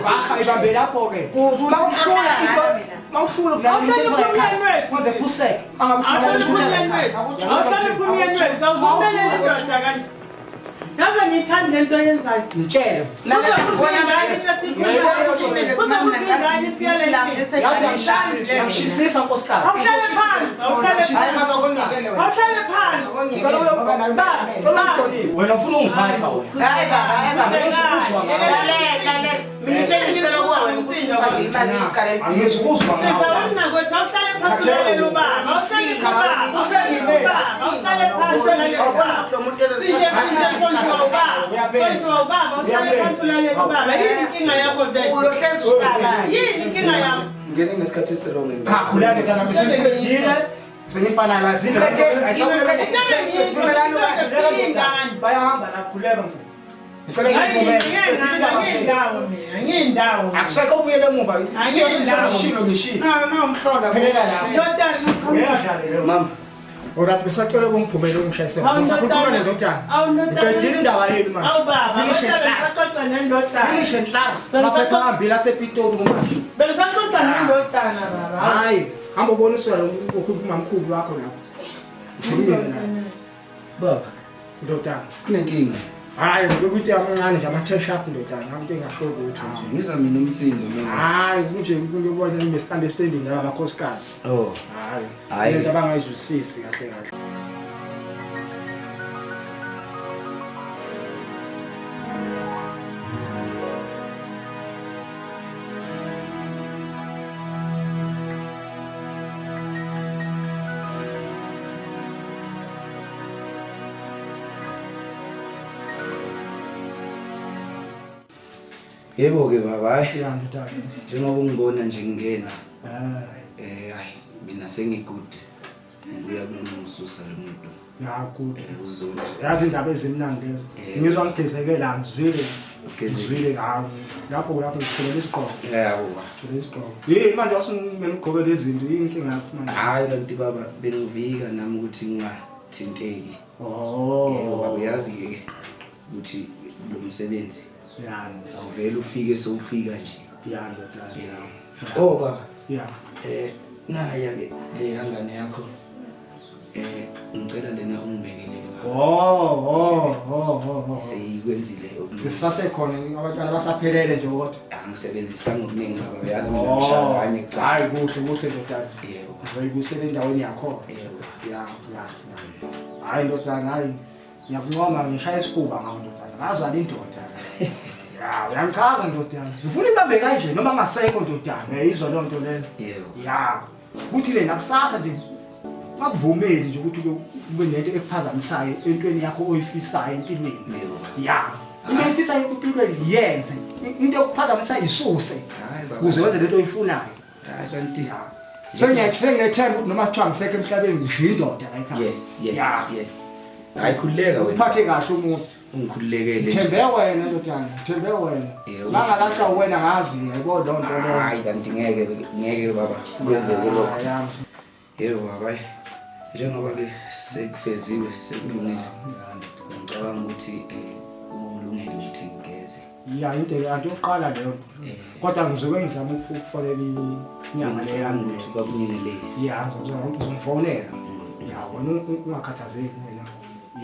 Vaha ibambe lapho ke. Uze uthi Makukhula ngiyamhlala into mina. makukhula Awuhloniphi umyeni wethu. Kuze fuseke. Awuhloniphi umyeni wethu. Awuhloniphi umyeni wethu. Awuzomelela indoda kanje. Yaze ngiyithanda le nto oyenzayo. Ngitshele. Kuze kuthi ingane into esiyikhulumayo. Kuze kuthi ingane isiyale Yazi ngishisisa nkosikazi. Awuhlale phansi. Awuhlale Hayi phansi. baba kongekele wena. Awuhlale phansi. Kongekele ngoba nami Cela ungihloniphe. Wena ufuna ungiphatha wena. Hayi baba, hayi baba. Lalela, lalela. Mina into engicela kuwe wena ukuthi ufake imali uyiqalele. Angizukuzwa Sisa ngawe. wena kwethu awuhlale phansi ulalele ubaba. Awuhlale Ubaba, Usengime. ubaba, uhlale phansi ulalele ubaba. Sinje sinje sondliwa ubaba. Sondliwa ubaba, uhlale phansi ulalele ubaba. Yini inkinga yakho vele? Uyohlezi uhlala. Yini inkinga yakho? Ngene ngesikhathi esirong. Cha khuleka ntana sengiqedile. Sengifanalazile. Bayahamba la khuleka. Ngicela ngivumele. Angiyindawo mina, angiyindawo. Akusekho ubuyele emuva. Angiyindawo. Ngishilo ngishilo. No, no, umhlola. Phelela lapho. Ndodana, Ngiyadlala leyo. Mama, Alright, besacela ukungiphumela ungishayisela. Awu, Ngisakhuluma ndodana. nendodana. Awu, ndodana. Ngiqedile indaba yenu manje. Awu baba, Finish and kodwa clap. bengisaxoxa nendodana. Finish and clap. Maphepha ahambile asePitoli kumanje. Bengisaxoxa nendodana baba. Hayi, hamba uboniswe lo umamkhulu wakho lapho. Ngikhulumile naye. baba, Ndodana. kunenkinga. Hayi, ngokuthi amancane nje ama-test up ndodana, into engasho ukuthi nje. Ngizwa mina umsindo mina. Hayi, kunje kuyobona i-misunderstanding laba makhosikazi. Oh. Hayi. Hayi. Into abangayizwisisi kahle kahle. Yebo ke baba, hayi. Ya ndodana. Njengoba ungibona nje ngingena, Eh, hayi mina sengigood. Ngibuya kulomsusa lo muntu. ya good. Uzonje. Yazi indaba ezimnandi lezo. Eh. Ngizwa ngigezeke la ngizwile. Ugezekile. Ngizwile hawu. Lapho lapho ngitholela isigqoko. Yabo baba. Ngitholela isigqoko. Yini manje wasungigqokela izinto yini inkinga yakho manje? Hayi kanti baba bengivika nami ukuthi ngingathinteki. Yebo baba Oh. uyazi ke ukuthi lo msebenzi Ya awuvele ufike sowufika nje. ya ndodana. Yeah. Oh baba, Ya. Naya ke le yangane yakho. Ngicela lena ungibekele ke baba. Oh, oh, oh, oh, oh. Seyikwenzile okulula. Sisasekhona abantwana basaphelele nje kodwa. Angisebenzisanga okuningi baba uyazi mina ngishaya kanye kuqala. Hayi kuhle kuhle ndodana. Yebo. Uzoyibuyisela endaweni yakho. Yebo. Ya, ya, ya. Hayi ndodana, hayi. Ngiyakuncoma ngishaya isifuba ngawo ndodana. Ngazala indoda. Ya, uyangichaza ndodana. Ngifuna ibambe kanje noma ngasekho ndodana. Uyayizwa leyo nto leyo. Yebo. Ya. Kuthi le nakusasa nje bakuvumeli nje ukuthi kube nento ekuphazamisayo entweni yakho oyifisayo empilweni. Yebo. Ya. Into oyifisayo empilweni yenze. Into ekuphazamisayo isuse. Hayi baba. Ukuze wenze lento oyifunayo. Hayi kanti. Senginethemba ukuthi noma sithiwa ngisekho emhlabeni ngishiya indoda la ekhaya. Yes, yes, Ya. yes. Hayi khululeka wena. Uphathe kahle umuzi. Ungikhululekele. nje. Thembe wena ndodana, thembe wena. Yebo. Mangalahlwa wena ngazi yayibona loo nto leyo. Hayi kanti ngeke ngeke baba kwenzeke lokho. Ya, Yebo baba. hayi. Njengoba ke sekufeziwe sekulungile. Ngicabanga ukuthi kulungile ukuthi ngigeze. Ya, into into yokuqala leyo. Kodwa ngizobe ngizama ukufonela inyanga le yami. Ukuthi bakunyenelezi. Ya, ngizomfonela. Ya, wena ungakhathazeki wena.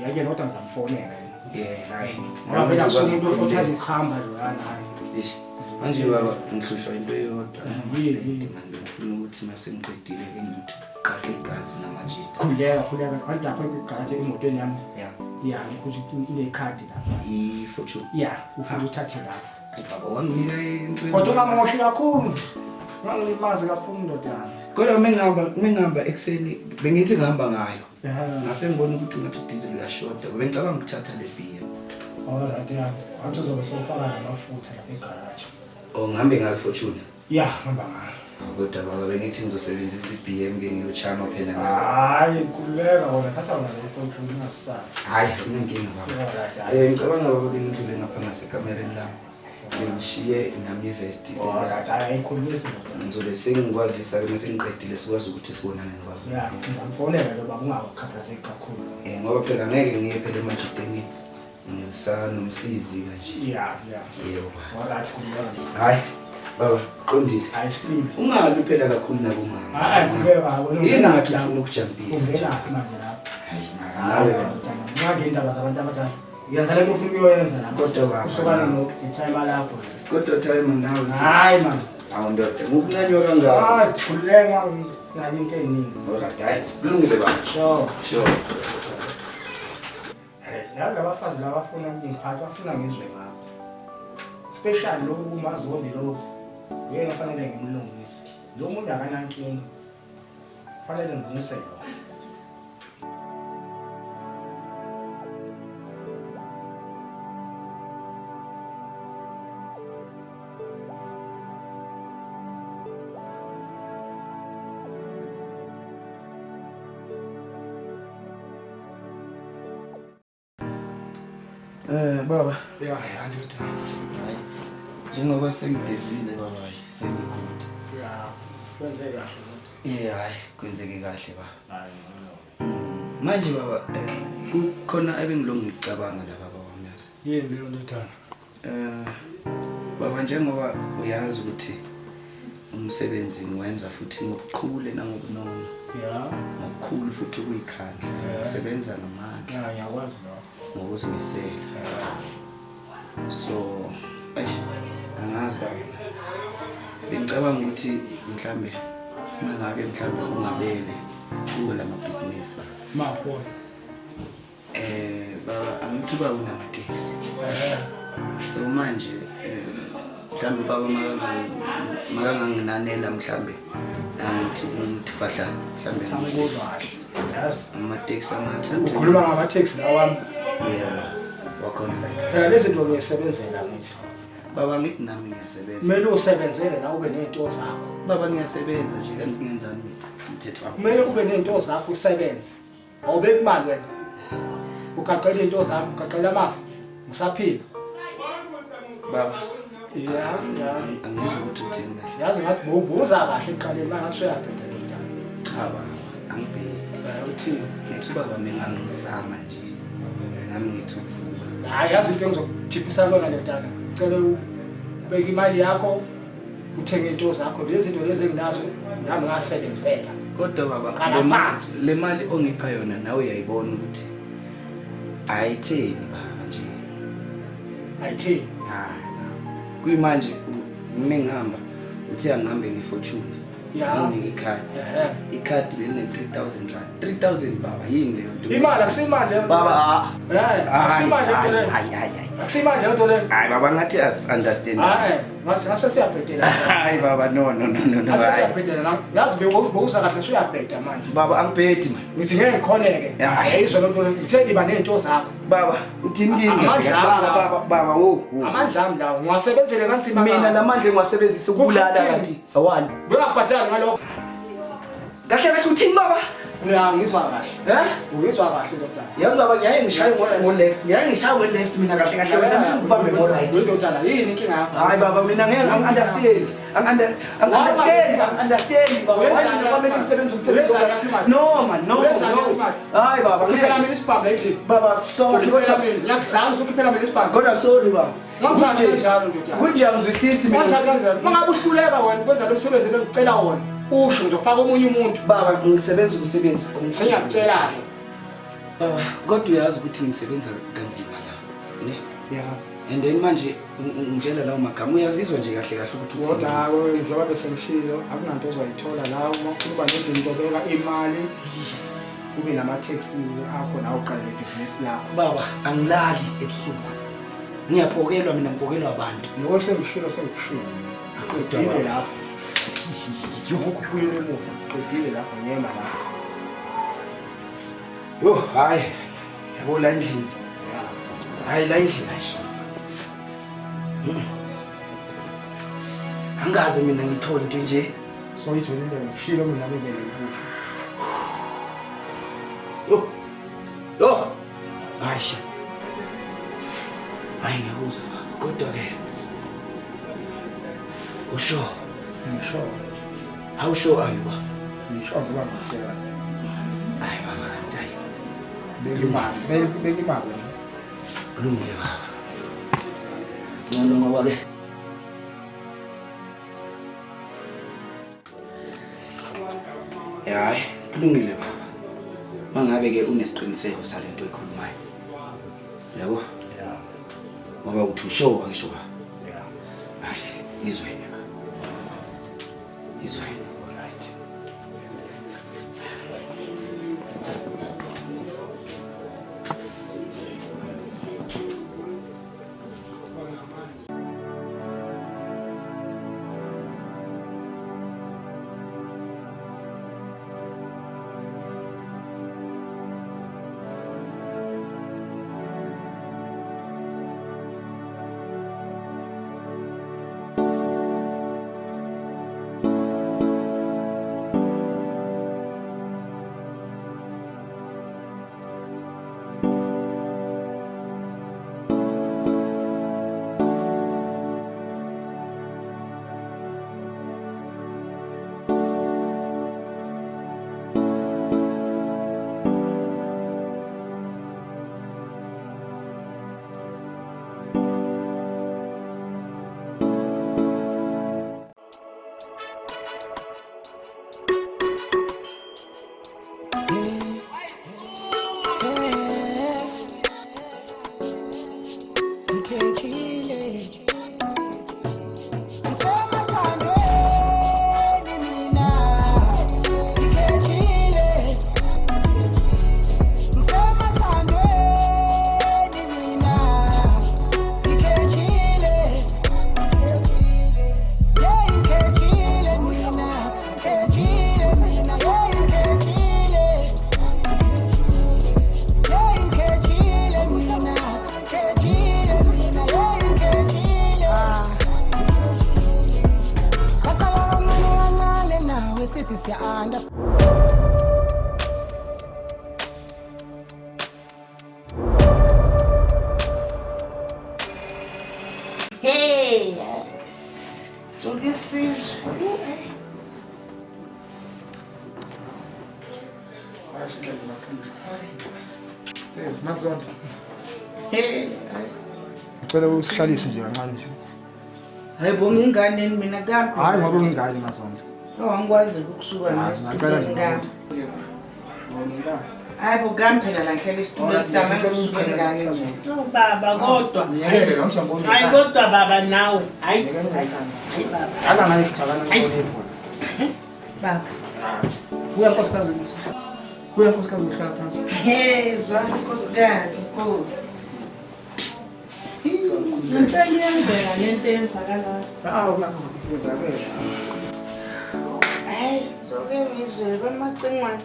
Yeke kodwa ngizamfonela yena. Yeah, hayi. Ngoba vele akusumuntu othanda ukuhamba loyana hayi. Eish, Manje baba ngihlushwa into eyodwa. Yini? Manje ngifuna ukuthi mase ngiqedile ke ngithi qaqe igazi namajita. Khuleka, khuleka. Kanti lapha igaraji emotweni yami. Ya. Ya, ukuthi inekhadi lapha. I-fortune. Ya, ufike uthathe lapha. Hayi baba wanginika into. Kodwa ungamoshi kakhulu. Ungangilimazi kakhulu ndodana. Kodwa mengihamba ekuseni bengithi ngihamba ngayo. Ya. Ngase ngibona ukuthi ngathi udiesel uyashoda. Bengicabanga ukuthatha le beer. Alright, ya. Wathi uzobe sewufaka namafutha lapha egaraji. Oh ngihambe ngayo Fortune. Ya, hamba ngayo. Kodwa baba bengithi ngizosebenzisa i-BM ke ngiyochama phela ngayo. Hayi, khululeka wena, thatha wona le Fortune ungasabi. Hayi, akunankinga baba. Alright, hayi. Ngicabanga baba ke ngidlule ngapha ngasekamereni lami. Ngishiye nami ivest. Alright, hayi ayikhulumisi ndodana. Ngizobe sengikwazisa ke mase ngiqedile sikwazi ukuthi sibonane nobaba. Ya, ngizamfonela lo baba ungakhathazeki kakhulu. Ngoba phela ngeke ngiye phela emajiteni ngisanomsizi kanje. Ya, ya. Yebo. Alright, khululeka. Hayi, baba, qondile. Hayi, sleep. Ungabi phela kakhulu nabomama. Hayi, khululeka wena. Yini ngathi ufuna ukujampisa? Ungenaphi manje lapha? Hayi, mara nawe baba. Ngake indaba zabantu abadala. Uyenza lento ofuna ukuyoyenza lapha. Kodwa baba. Uhlukana no-timer lakho. Kodwa timer nawe. Hayi man. Awu ndoda, ngokunanywa kangaka. Hayi, khululeka ngani into eningi. Alright, hayi, kulungile baba. Sure. Sure. Laba abafazi laba bafuna ukungiphatha, bafuna ngizwe ngabo. Special lokhu kumazondi lokhu. Uyena ofanele ngimlungise. Lo muntu akanankinga. Fanele ngilungise lokho. Baba. Ya, ya ndoda. Hayi. Njengoba sengigezile baba, hayi sengi-good. Ya, kwenze kahle ndoda. Yeah, hayi kwenzeke kahle baba. Hayi, no. Manje baba, kukhona ebengilongu ngicabanga la baba wami yazi. Yini leyo ndodana? Baba njengoba uyazi ukuthi umsebenzi ngiwenza futhi ngokuqhule nangobunono. Ya. Ngokukhulu futhi ukuyikhandla. Ngisebenza ngamandla. Ya, ngiyakwazi lokho. Ngokuzimisela. So, eish, angazi baba. Bengicabanga ukuthi mhlambe mangabe mhlambe ungabele kuwe lamabhizinisi. Makhona. Baba angithi uba unamateksi. So manje mhlambe baba makanganginanela mhlambe angithi ungithi fahla mhlambe Yazi amateksi amathathu. Ukhuluma ngamateksi lawa wami. Yebo. Wakhona la. Phela lezi zinto ngiyisebenzela ngithi. Baba ngithi nami ngiyasebenza. Kumele usebenzele nawe ube nezinto zakho. Baba ngiyasebenza nje kanti ngiyenzani umthetho wami. Kumele ube nezinto zakho usebenze. Awubeki imali wena. Ugaqela into zami, ugaqela amafa. Ngisaphila. Baba. Ya, ya. Angizwa ukuthi uthini kahle. Yazi ngathi bowubuza kahle ekuqaleni mangathi uyabheda le ndaba. Cha baba, angibhedi. Uthini? Ngithi ubaba mina ngizama nje. Nami ngithi ukuvuka. Hayi yazi into engizokuthiphisa kona le ndaba. Ngicela ubeke imali yakho uthenge into zakho lezi zinto lezi enginazo nami ngasebenzela. Kodwa baba Qala phansi. le mali ongipha yona nawe uyayibona ukuthi ayitheni baba nje. Ayitheni? Hayi. Kuyimanje uma ngihamba uthi angihambe ngeFortune. Ya. Nginike ikhadi. Ikhadi line 3000 rand. 3000 baba yini leyo nto? Imali akusimali leyo. Baba akusimali leyo nto. Hayi hayi hayi. Akusimali leyo nto leyo. Hayi baba ngathi as understand. Hayi, ngase siyabhedela. Hayi baba no no no no no. Ngase siyabhedela la. Yazi bewuza kahle usuyabheda manje. Baba angibhedi man. Ngithi ngeke ngikhoneke. Ayizwa lento leyo. Ngithe iba nezinto zakho. Baba, uthini kimi kahle? Baba baba baba wo. Amandla ami lawo ngiwasebenzele kanzima. Mina lamandla ngiwasebenzisa ukubulala kanti awani. Bengakubhadali ngalokho. Kahle kahle uthini baba? Ya ngizwa kahle. Eh? Ungizwa kahle ndodana. Yazi baba ngiyaye ngishaye ngo left. Ngiyaye ngishaye ngo left mina kahle kahle wena ngibambe ngo right. Ndodana yini inkinga yakho? Hayi baba mina ngeke ngi understand. Understand, understand baba. Why mina kwamele ngisebenze umsebenzi? No man, no. Hayi baba ngeke mina isibhamu endlini. Baba sorry kodwa mina ngiyakuzama ukuthi phela mina isibhamu. Kodwa sorry baba. Ngangithatha kanjalo ndodana. Kunjani ngizwisisi mina? Ngangithatha kanjalo. Mangabe uhluleka wena kwenza lo msebenzi bengicela wona. Usho ngizofaka omunye umuntu. Baba ngisebenza umsebenzi sengiyakutshela-ke. Baba kodwa uyazi ukuthi ngisebenza kanzima la, ne? Yeah. And then manje ngitshela lawo magama uyazizwa nje kahle kahle ukuthi uthini. Kodwa njengoba besengishilo akunanto ozoyithola la uma ufuna uba nezinto beka imali kube nama-taxi akho nawe uqale ibhizinisi lakho. Baba angilali ebusuku. Ngiyapokelwa mina ngipokelwa abantu. Lokho sengishilo sengishilo. Qedile lapho. Yokubuyela emuva qedile lapho ngiyema lapho. Yo hayi yabo la endlini. Hayi la endlini ayisho. Angaze mina ngithole into nje. Soyitholile ngishilo mina bengeke ngikusho. Yo. Yo. Hayi. Hayi ngiyakuzwa kodwa ke usho. Ngisho. How sure are you? Ngisho ngoba ngikutshela. Hayi baba kanti hayi. Beka imali, beka imali. Kulungile baba. Ngcono ngoba ke hayi kulungile baba. Mangabe ke unesiqiniseko salento oyikhulumayo. Yabo? Yeah. Ngoba uthi usho ngisho baba. Yeah. Hayi izweni baba. Izweni. Right. Understand. Hey, suke isizwe. Eh, Mazondo. Hey, Ngicela usihlalise nje kancane nje. hayi bo ngingane mina kambi. Hayi ngoba ungingane Mazondo. Oh, angikwazi ukusuka mina Hayi, ngicela esitulweni nje. kami. Hayi bo kami phela la ngihlala esitulweni sami angisuke ngane nje. Oh, baba kodwa. Ngiyekele lo msamboni. Hayi kodwa baba nawe. Hayi. Hayi baba. Ala ngayi futhakana nhlonipho. Baba. Kuya nkosikazi. Kuya nkosikazi uhlala phansi. Hey, zwa nkosikazi, nkosi. Ngempela iyenzeka lento eyenzakalayo. Ah, kwenzakele. Hayi, soke ngizwe kwamacingwane.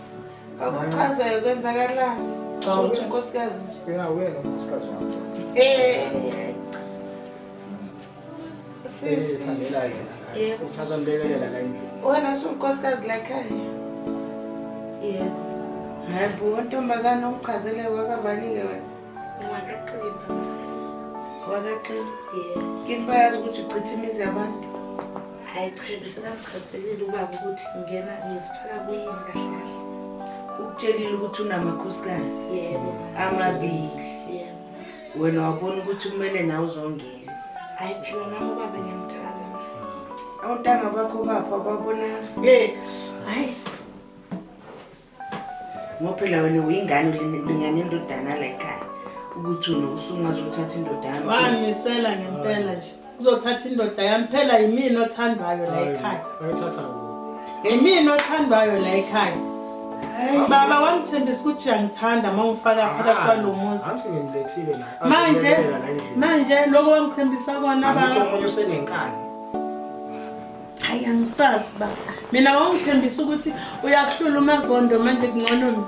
Akuchazayo kwenzakalani? Cha, Uthi nkosikazi nje. Kuya wena nkosikazi wami. Hey. Sisi. Thandela yena. Yebo. Uthatha nilekelela la endlini. Wena usunkosikazi la ekhaya. Yebo, Hayi bo, ntombazane ungichazele wakabani-ke wena? ngwakaximba ma. Wakaxini. Yebo. Kini bayazi ukuthi uchitha imizi yabantu. Hayi cha, besekangichazelile ubaba ukuthi ngingena ngizifaka kuyini kahle kahle. Ukutshelile ukuthi unamakhosikazi Yebo ma. amabili. Yebo. Wena wabona ukuthi kumele nawe uzongena. Hayi phela nami ubaba ngiyamthanda ma. Awuntanga bakho bapho ababona. Hey, Hayi. Ngoba phela wena uyingane ulingana indodana la ekhaya. Ukuthi wena usungaze uthathe indodana. wangisela ngempela nje. Uzothatha indoda yami phela yimina othandwayo la ekhaya. Ayithatha kuphi? Yimina othandwayo la ekhaya. Hayi. Baba wangithembisa ukuthi uyangithanda uma ungifaka phakathi kwalo muzi. Angithi ngimlethile la. Manje Azolekelela la endlini. manje lokho wangithembisa kona Angithi baba. omunye usenenkani. Hayi angisazi baba. Mina wangithembisa ukuthi uyakuhlula uMazondo manje kungcono mina.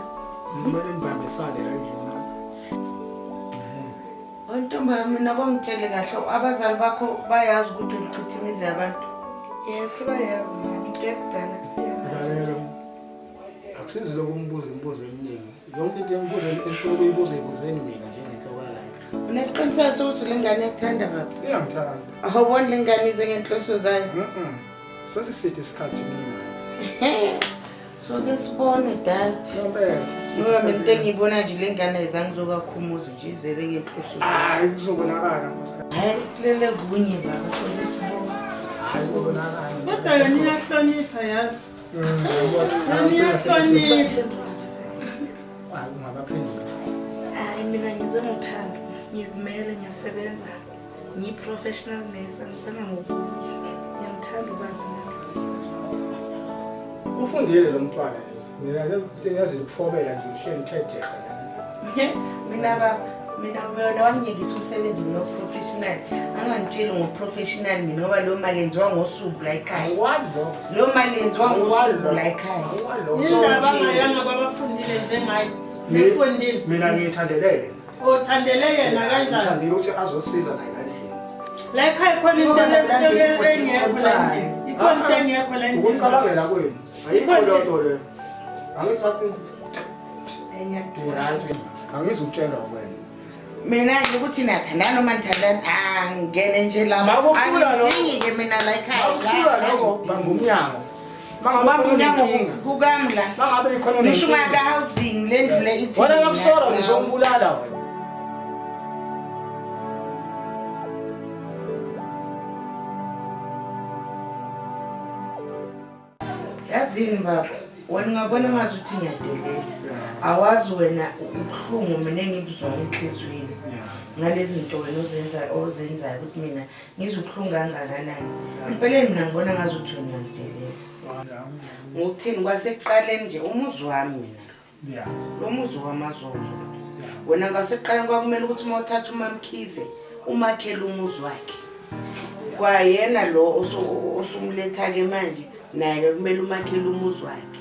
Kumele nibambisane la endlini. Wentombazane mina bangitshele kahle abazali bakho bayazi ukuthi ngichitha imizi yabantu. Yebo, sebayazi mama, into yakudala kusiya manje. Lalela. Akusizi lokhu umbuzo imibuzo eminingi. Yonke into imibuzo enifuna ukuyibuza ibuzeni mina njengenhloko yala. Unesiqiniseko sokuthi le ngane iyakuthanda baba? Iyangithanda. Awuboni le ngane ize ngenhloso zayo. Mhm. Sesiside isikhathi mina. Soke sibone dad. Ngempela. Ngoba mina into engiyibona nje le ngane ayizange izokakhumuza nje izele ngenhloso zayo. Hayi kuzobonakala nkosikazi. Hayi kulele kunye baba soke sibone. Hayi kuzobonakala. Kodwa yona iyahlonipha yazi. Yona iyahlonipha. Hayi ungabaphendula. Hayi mina ngize ngothando, ngizimele ngiyasebenza. Ngiyi-professional nurse, angisana ngokunye. Ngiyamthanda ubaba nami. Ufundile lo mntwana. Mina le into engiyazi ukufobela nje uhleli uthe jeqe la. Mina baba mina wena wangiyekisa umsebenzi mina professional. Angangitsheli ngo-professional mina ngoba leyo mali yenziwa ngosuku la ekhaya. Angikwali lokho. Leyo mali yenziwa ngosuku la ekhaya. Angikwali lokho. Indaba angayanga kwabafundile njengaye. Nifundile. Mina ngiyithandele yena. Othandele yena kanjani? Ngithandile ukuthi azosiza naye la endlini. La ekhaya khona into lesitokele engekho la endlini. Ikhona into engekho la endlini. Ukucabangela kwenu. Ayikho leyo nto leyo. Angithi bafuna Hayi ngiyakuthanda. right. Angizukutshela wena. Mina nje ukuthi niyathandana noma nithandani angene nje lapho. Makukhula lokho. Angidingi-ke mina la ekhaya. Makukhula lokho bamba umnyango. Mangabe Bamba khona umnyango inkinga. kukami la. Mangabe ikhona Ngisho nenkinga. ungaka-housing le ndlu le ithi. Wena mina. ngakusola ngizombulala wena. Yazini baba, wena ungabona ngazuthi ngiyadelela. Awazi wena ubuhlungu mina engibuzwayo enhliziyweni. Ngalezi zinto wena ozenzayo ozenzayo ukuthi mina ngizwe ubuhlungu kangakanani. Empeleni mina ngibona ngazuthi wena uyangidelela. Ngokuthini kwasekuqaleni nje umuzi wami mina. Yeah. Lo muzi wamaZondo. Wena kwasekuqaleni kwakumele ukuthi uma uthatha uMamkhize umakhele umuzi wakhe. Kwayena lo osumletha-ke manje naye kumele umakhele umuzi wakhe.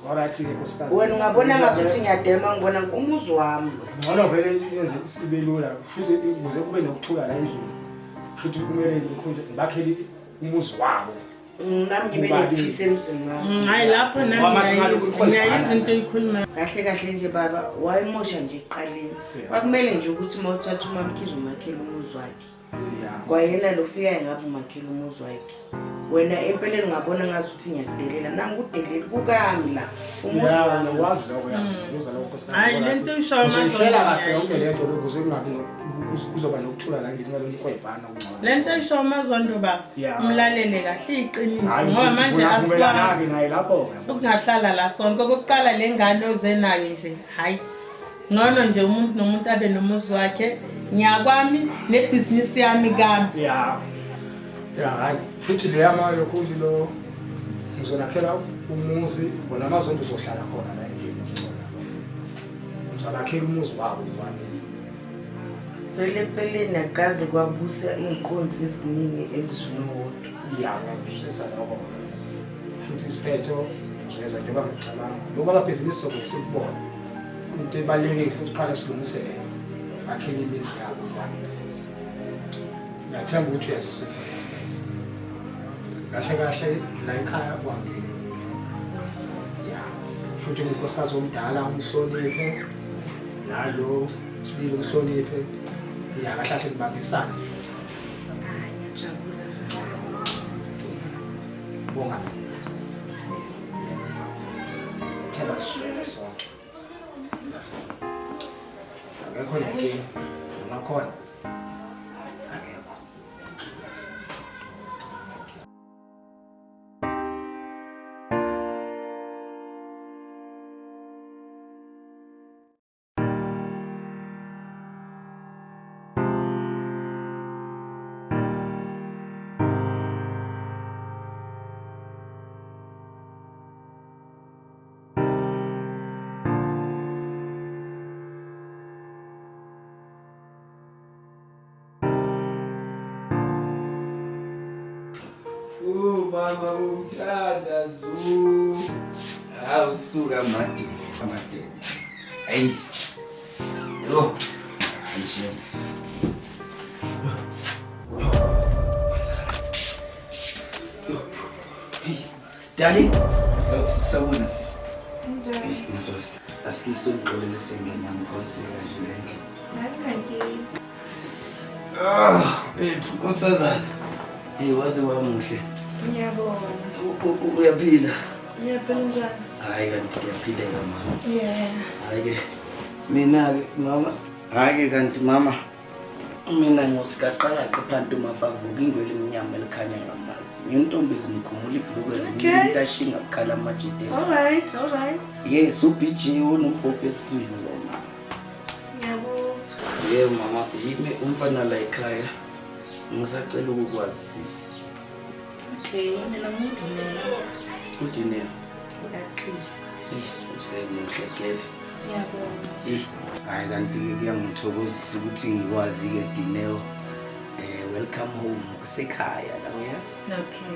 Alright ke nkosikazi. Wena ungabona ngazuthi ngiyadela uma ngibona umuzi wami lo. Ngcono vele yenze ibe lula. Futhi ukuze kube nokuthula la endlini. Futhi kumele ngikhonje ngibakhele umuzi wabo. Nami ngibe Ubabili. nephisi emzini wami. Hhayi lapho nami Ngoba manje ngalokhu ngiyayizwa ngiyayizwa into oyikhulumayo. Kahle kahle nje baba wayemosha nje ekuqaleni. Yeah. Kwakumele nje ukuthi uma uthatha uMamkhize umakhele umuzi wakhe. Yeah. Kwayena lo fikayo ngabe umakhele umuzi wakhe. Wena empeleni ungabona ngazi ukuthi ngiyakudelela. Nangudeleli kukami la. Umuzi Ya, wami. ngiyakwazi lokho ya. Ngiyakuzwa lokho nkosikazi. Hhayi, le nto oyishoyo Ngizoyihlela Mazondo kahle yonke le ngiyayizwa. nto lokhu kuze kungabi kuzoba nokuthula la endlini ngalolu hwebhana okungcono. Le nto oyishoyo Mazondo baba Yeah. umlalele kahle iqiniso Hhayi, ngoba manje ngivumelana-ke asikwazi naye lapho-ke. ukungahlala la sonke. Okokuqala le ngane oze nayo nje hhayi ngcono nje umuntu nomuntu abe nomuzi wakhe ngiyakwami nebhizinisi yami kami. Ya. Ya, hayi. Futhi le yama lokhu lo ngizonakhela umuzi bona amazondo uzohlala khona la endlini ngcono. Ngizonakhela umuzi wabo bobabili. Vele empeleni akaze kwabusa iy'nkunzi eziningi emzini owodwa. Ya, ngiyakuzwisisa lokho. Futhi isiphetho ngizoyenza njengoba ngicabanga. Lokhu amabhizinisi sobe sikubona. Into ebalulekile futhi qala silungisele bakhele imizi yabo bobabili. Ngiyathemba ukuthi uyazwisisa nkosikazi. Kahle kahle la ekhaya kwangene mina. Ya. Futhi unkosikazi omdala umhloniphe nalo sibili umhloniphe. Ya, kahle kahle nibambisane. Hayi ngiyajabula. Bonga. Themba sizwele sonke. Akekho nenkinga. Noma khona. Akekho. Oh mama uthanda zu. Hawu suka made. Made. Hey. Yo. Hayi shame. Yo. Hey. Dali. Sawubona sisi. Njani? Ngiyathola. Asisongixolele sengena ngiphonseka nje la endlini. Hayi Ah, bethu nkosazana. Hey waze wamuhle. Ngiyabonga. Uyaphila? Ngiyaphila njani? Hayi kanti kuyaphileka mama. Yeah. Hayi ke mina ke mama, hayi ke kanti mama mina ngosikaqalaqe phansi umafavuka ingwele emnyama elikhanya ngamazi. Ngintombi zimkhumula ibhulukwe Okay. zimntashinga kukhala amajidela. All right, all right. Yes, uBG unombhobho esiswini lo mama. Ngiyakuzwa. Yebo mama, yimi umfana la ekhaya. Ngisacela ukukwazi sisi. Okay, mina ngudineo. Udineo. Uyaxila. Eh, usemuhle gele. Ngiyabonga. Eh, hayi kanti ke kuyangithokozisa ukuthi ngikwazi ke Dineo. Welcome home kusekhaya la uyazi. Okay.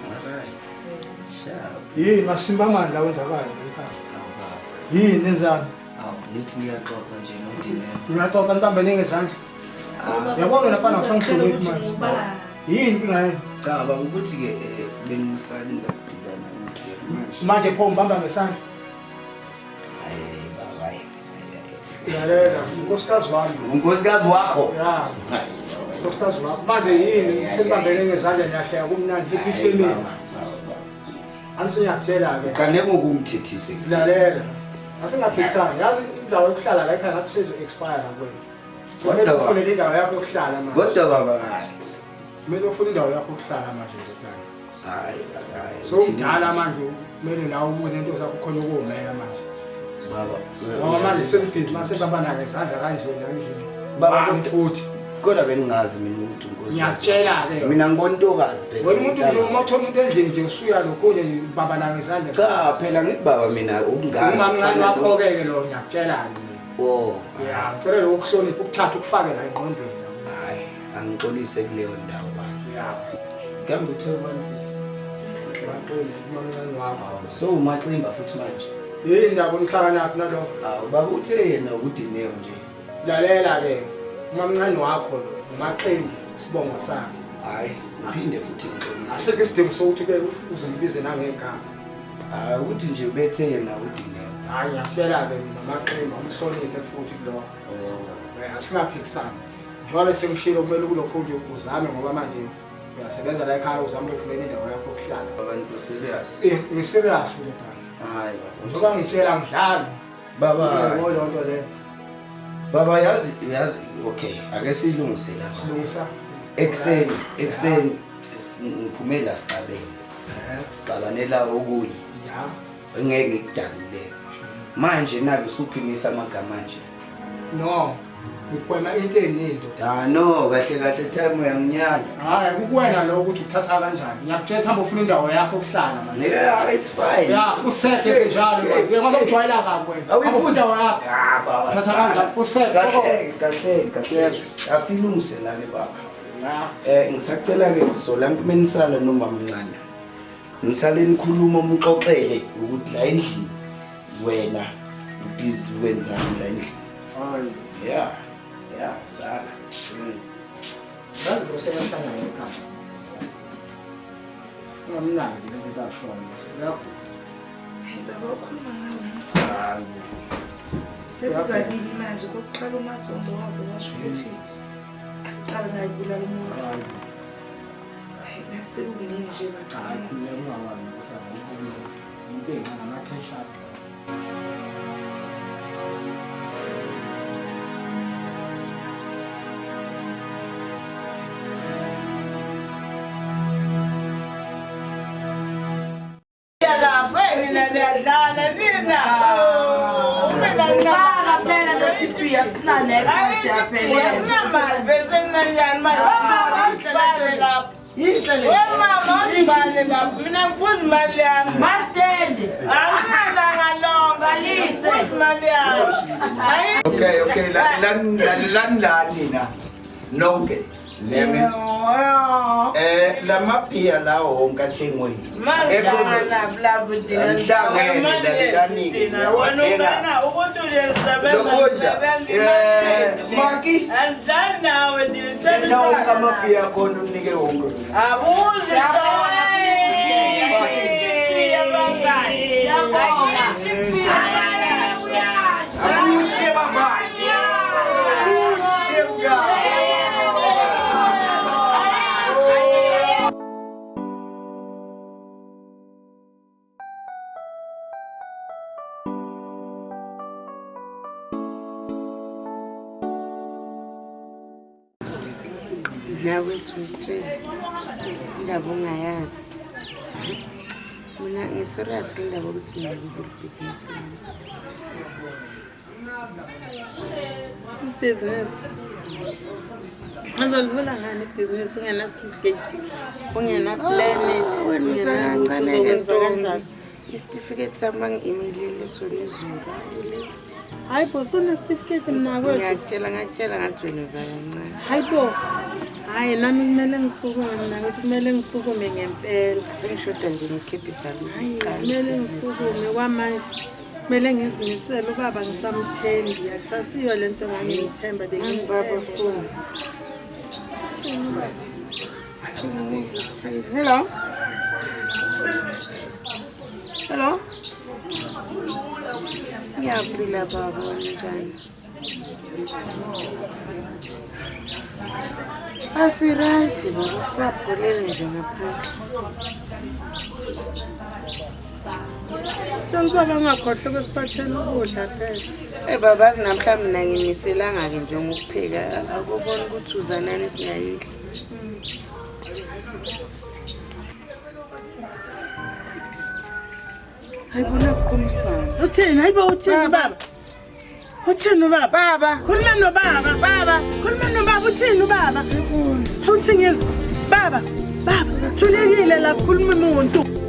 All right. Sharp. Yini masimba amandla wenzakala ekhaya? Awu baba. Yini nenzani? Awu nithi ngiyaxoxa nje noDineo. Ngiyaxoxa nibambene ngezandla. Yabona lapha awusangihloniphi manje. Yini inkinga yenu? Cha baba ukuthi ke bengisalinda ukudibana noDineo manje. Manje pho ngibamba ngesandla. Hayi baba hayi. Lalela, unkosikazi wami. Unkosikazi wakho? Ya. Hayi baba. Unkosikazi wakho. Manje yini senibambene ngezandla niyahleka kumnandi happy Hayi, family. baba, baba, baba. Angisiyakutshela ke. Uqale ngokumthethisa ekuseni. Lalela. Asingaphikisani. Yazi indawo yokuhlala la ekhaya ngathi sezo expire la kuwena. Kodwa Kumele ufune indawo yakho yokuhlala manje. Kodwa baba hayi. Kumele ufune indawo yakho yokuhlala manje ndodana. Hayi baba hayi. So umdala manje kumele nawe ubone into zakho khona ukumela manje. Baba. Ngoba manje sebhizi mase babana ngezandla kanje la endlini. Baba, Bami futhi. Kodwa bengingazi mina ukuthi unkosikazi. Ngiyakutshela ke. Mina ngibona intokazi phela. Wena umuntu nje uma uthola umuntu endlini nje usuya lokhu nje babana ngezandla. Cha phela ngithi baba mina ukungazi. Uma mncane wakho ke ke lo ngiyakutshela ke. Oh. Ya, ngicela lokhu ukuhlonipha ukuthatha ukufake la engqondweni. Hayi, angixolise kuleyo ndawo baba. Ya. Kambe uthe ubani sisi? Maximba, umamncane wakho. So uMaximba futhi manje. Yini ndaba umhlanganaphi nalokho? Awu baba uthe yena uDineo nje. Lalela ke, umamncane wakho lo, uMaximba, isibongo sakhe. Hayi, Ngiphinde futhi ngixolise. Asikho isidingo sokuthi ke uzongibize nangegama. Hayi ukuthi nje ubethe yena uDineo. Hayi ngiyakutshela-ke mina maqembu amhloniphe futhi kulokho. Oh. Asingaphikisani. Njengoba sengishilo kumele kulokho nje uzame ngoba manje uyasebenza la ekhaya uzame ukuyifunela indawo yakho yokuhlala. Abantu serious. Ngi-serious ndodana. Hayi baba. Njengoba ngitshela ngidlali. Baba. Yebo leyo nto leyo. Baba yazi yazi okay ake silungise la. Silungisa. Ekseni ekseni ngiphumela sixabene. Sixabanela okunye. Ya. Ngeke ngikudalule. Manje nake usuphimisa amagama nje. No. Ngigwema into eningi ndoda. Ah no kahle kahle time uyanginyanya. Hayi kukuwena lokho ukuthi ukuthatha kanjani. Ngiyakutshela hamba ufuna indawo yakho yokuhlala manje. Yeah, it's fine. Ya, useke njalo manje. Uyakwazi ukujwayela kabi wena. Hamba ufuna indawo yakho. Ah baba. Thatha kanjani useke. Kahle kahle kahle. Asilungise la ke baba. Ya. Ngisacela ke Zola ngimenisala noma mncane. Ngisale nikhuluma umxoxele ukuthi la endlini wena ubhizi wenzani la endlini. Hayi. Yeah. Yeah, sala. Ngazi kusebenza ekhaya. Ungamnaki nje lezi zashoyo. Uyagula. Hey baba ukhuluma ngawo. Hayi. Sekukabili manje kokuqala uMazondo waze washo ukuthi akuqala naye kubulala umuntu. Hayi. Hayi nasekuningi nje Hayi, bacabanga. khululeka ungawani nkosazana ukubiza. Into encane ama-tension. Nina niyadlala nina. Mina Sala phela lo asinanetha siyaphela. Asinamali bese ninanjani manje? Mama asibale lapho. Wemama asibale lapho. Mina ngiphuza imali yami. Mastende. Anginalanga lonke. Balise. Ngiphuza imali yami. Hayi. Okay, okay, lalelani la nina nonke. Nemiz. Lamaphiya lawo wonke athengwe yini? Manje lapho thina. Angihlangene, lalelani. Wena ungena ukuthi nje sisebenza Lokudla. sisebenza Maki. Asidlali nawe thina Letha sisebenza. wonke amaphiya khona unike wonke. Abuzi Akushe baba. Akushe baba. Nawe ngitshela indaba ongayazi. Mina ngiserious ke indaba yokuthi mina ngivule ibhizinisi lami. Ibhizinisi. Uzolivula ngani ibhizinisi ungena-certificate, ungena-plan, Wena uza ungena ukuthi kancane-ke uzokwenza ntombi. kanjani? Isitifiketi sami bangi-emailile sona izolo. Hayi late. Hayi bo, sune-certificate mna kwethu. Ngiyakutshela ngakutshela ngathi wena uza kancane. Hayi bo. Hayi nami kumele ngisukume mina ngithi kumele ngisukume ngempela. Sengishoda nje nge-capital. Hayi kumele ngisukume kwamanje. Kumele ngizimisele ubaba ngisamthembi akusasiyo lento ngangiyithemba Baba bengimthemba. phone. Hello. Hello. Ngiyaphila baba unjani? Asiright baba sisapholele nje ngaphandle. So ubaba angakhohlwa ukusiphathela ukudla phela. Baba azi namhla mina ngimiselanga-ke nje ngokupheka akubona ukuthi uzanani singayidla. Hayi bona kuqhuma isibhamu. Uthini? Hayi bo uthini baba? Uthini ubaba? Baba. Khuluma nobaba. Baba. Khuluma nobaba uthini ubaba? Uthi ngizwe. Baba, baba, thulekile la khuluma umuntu.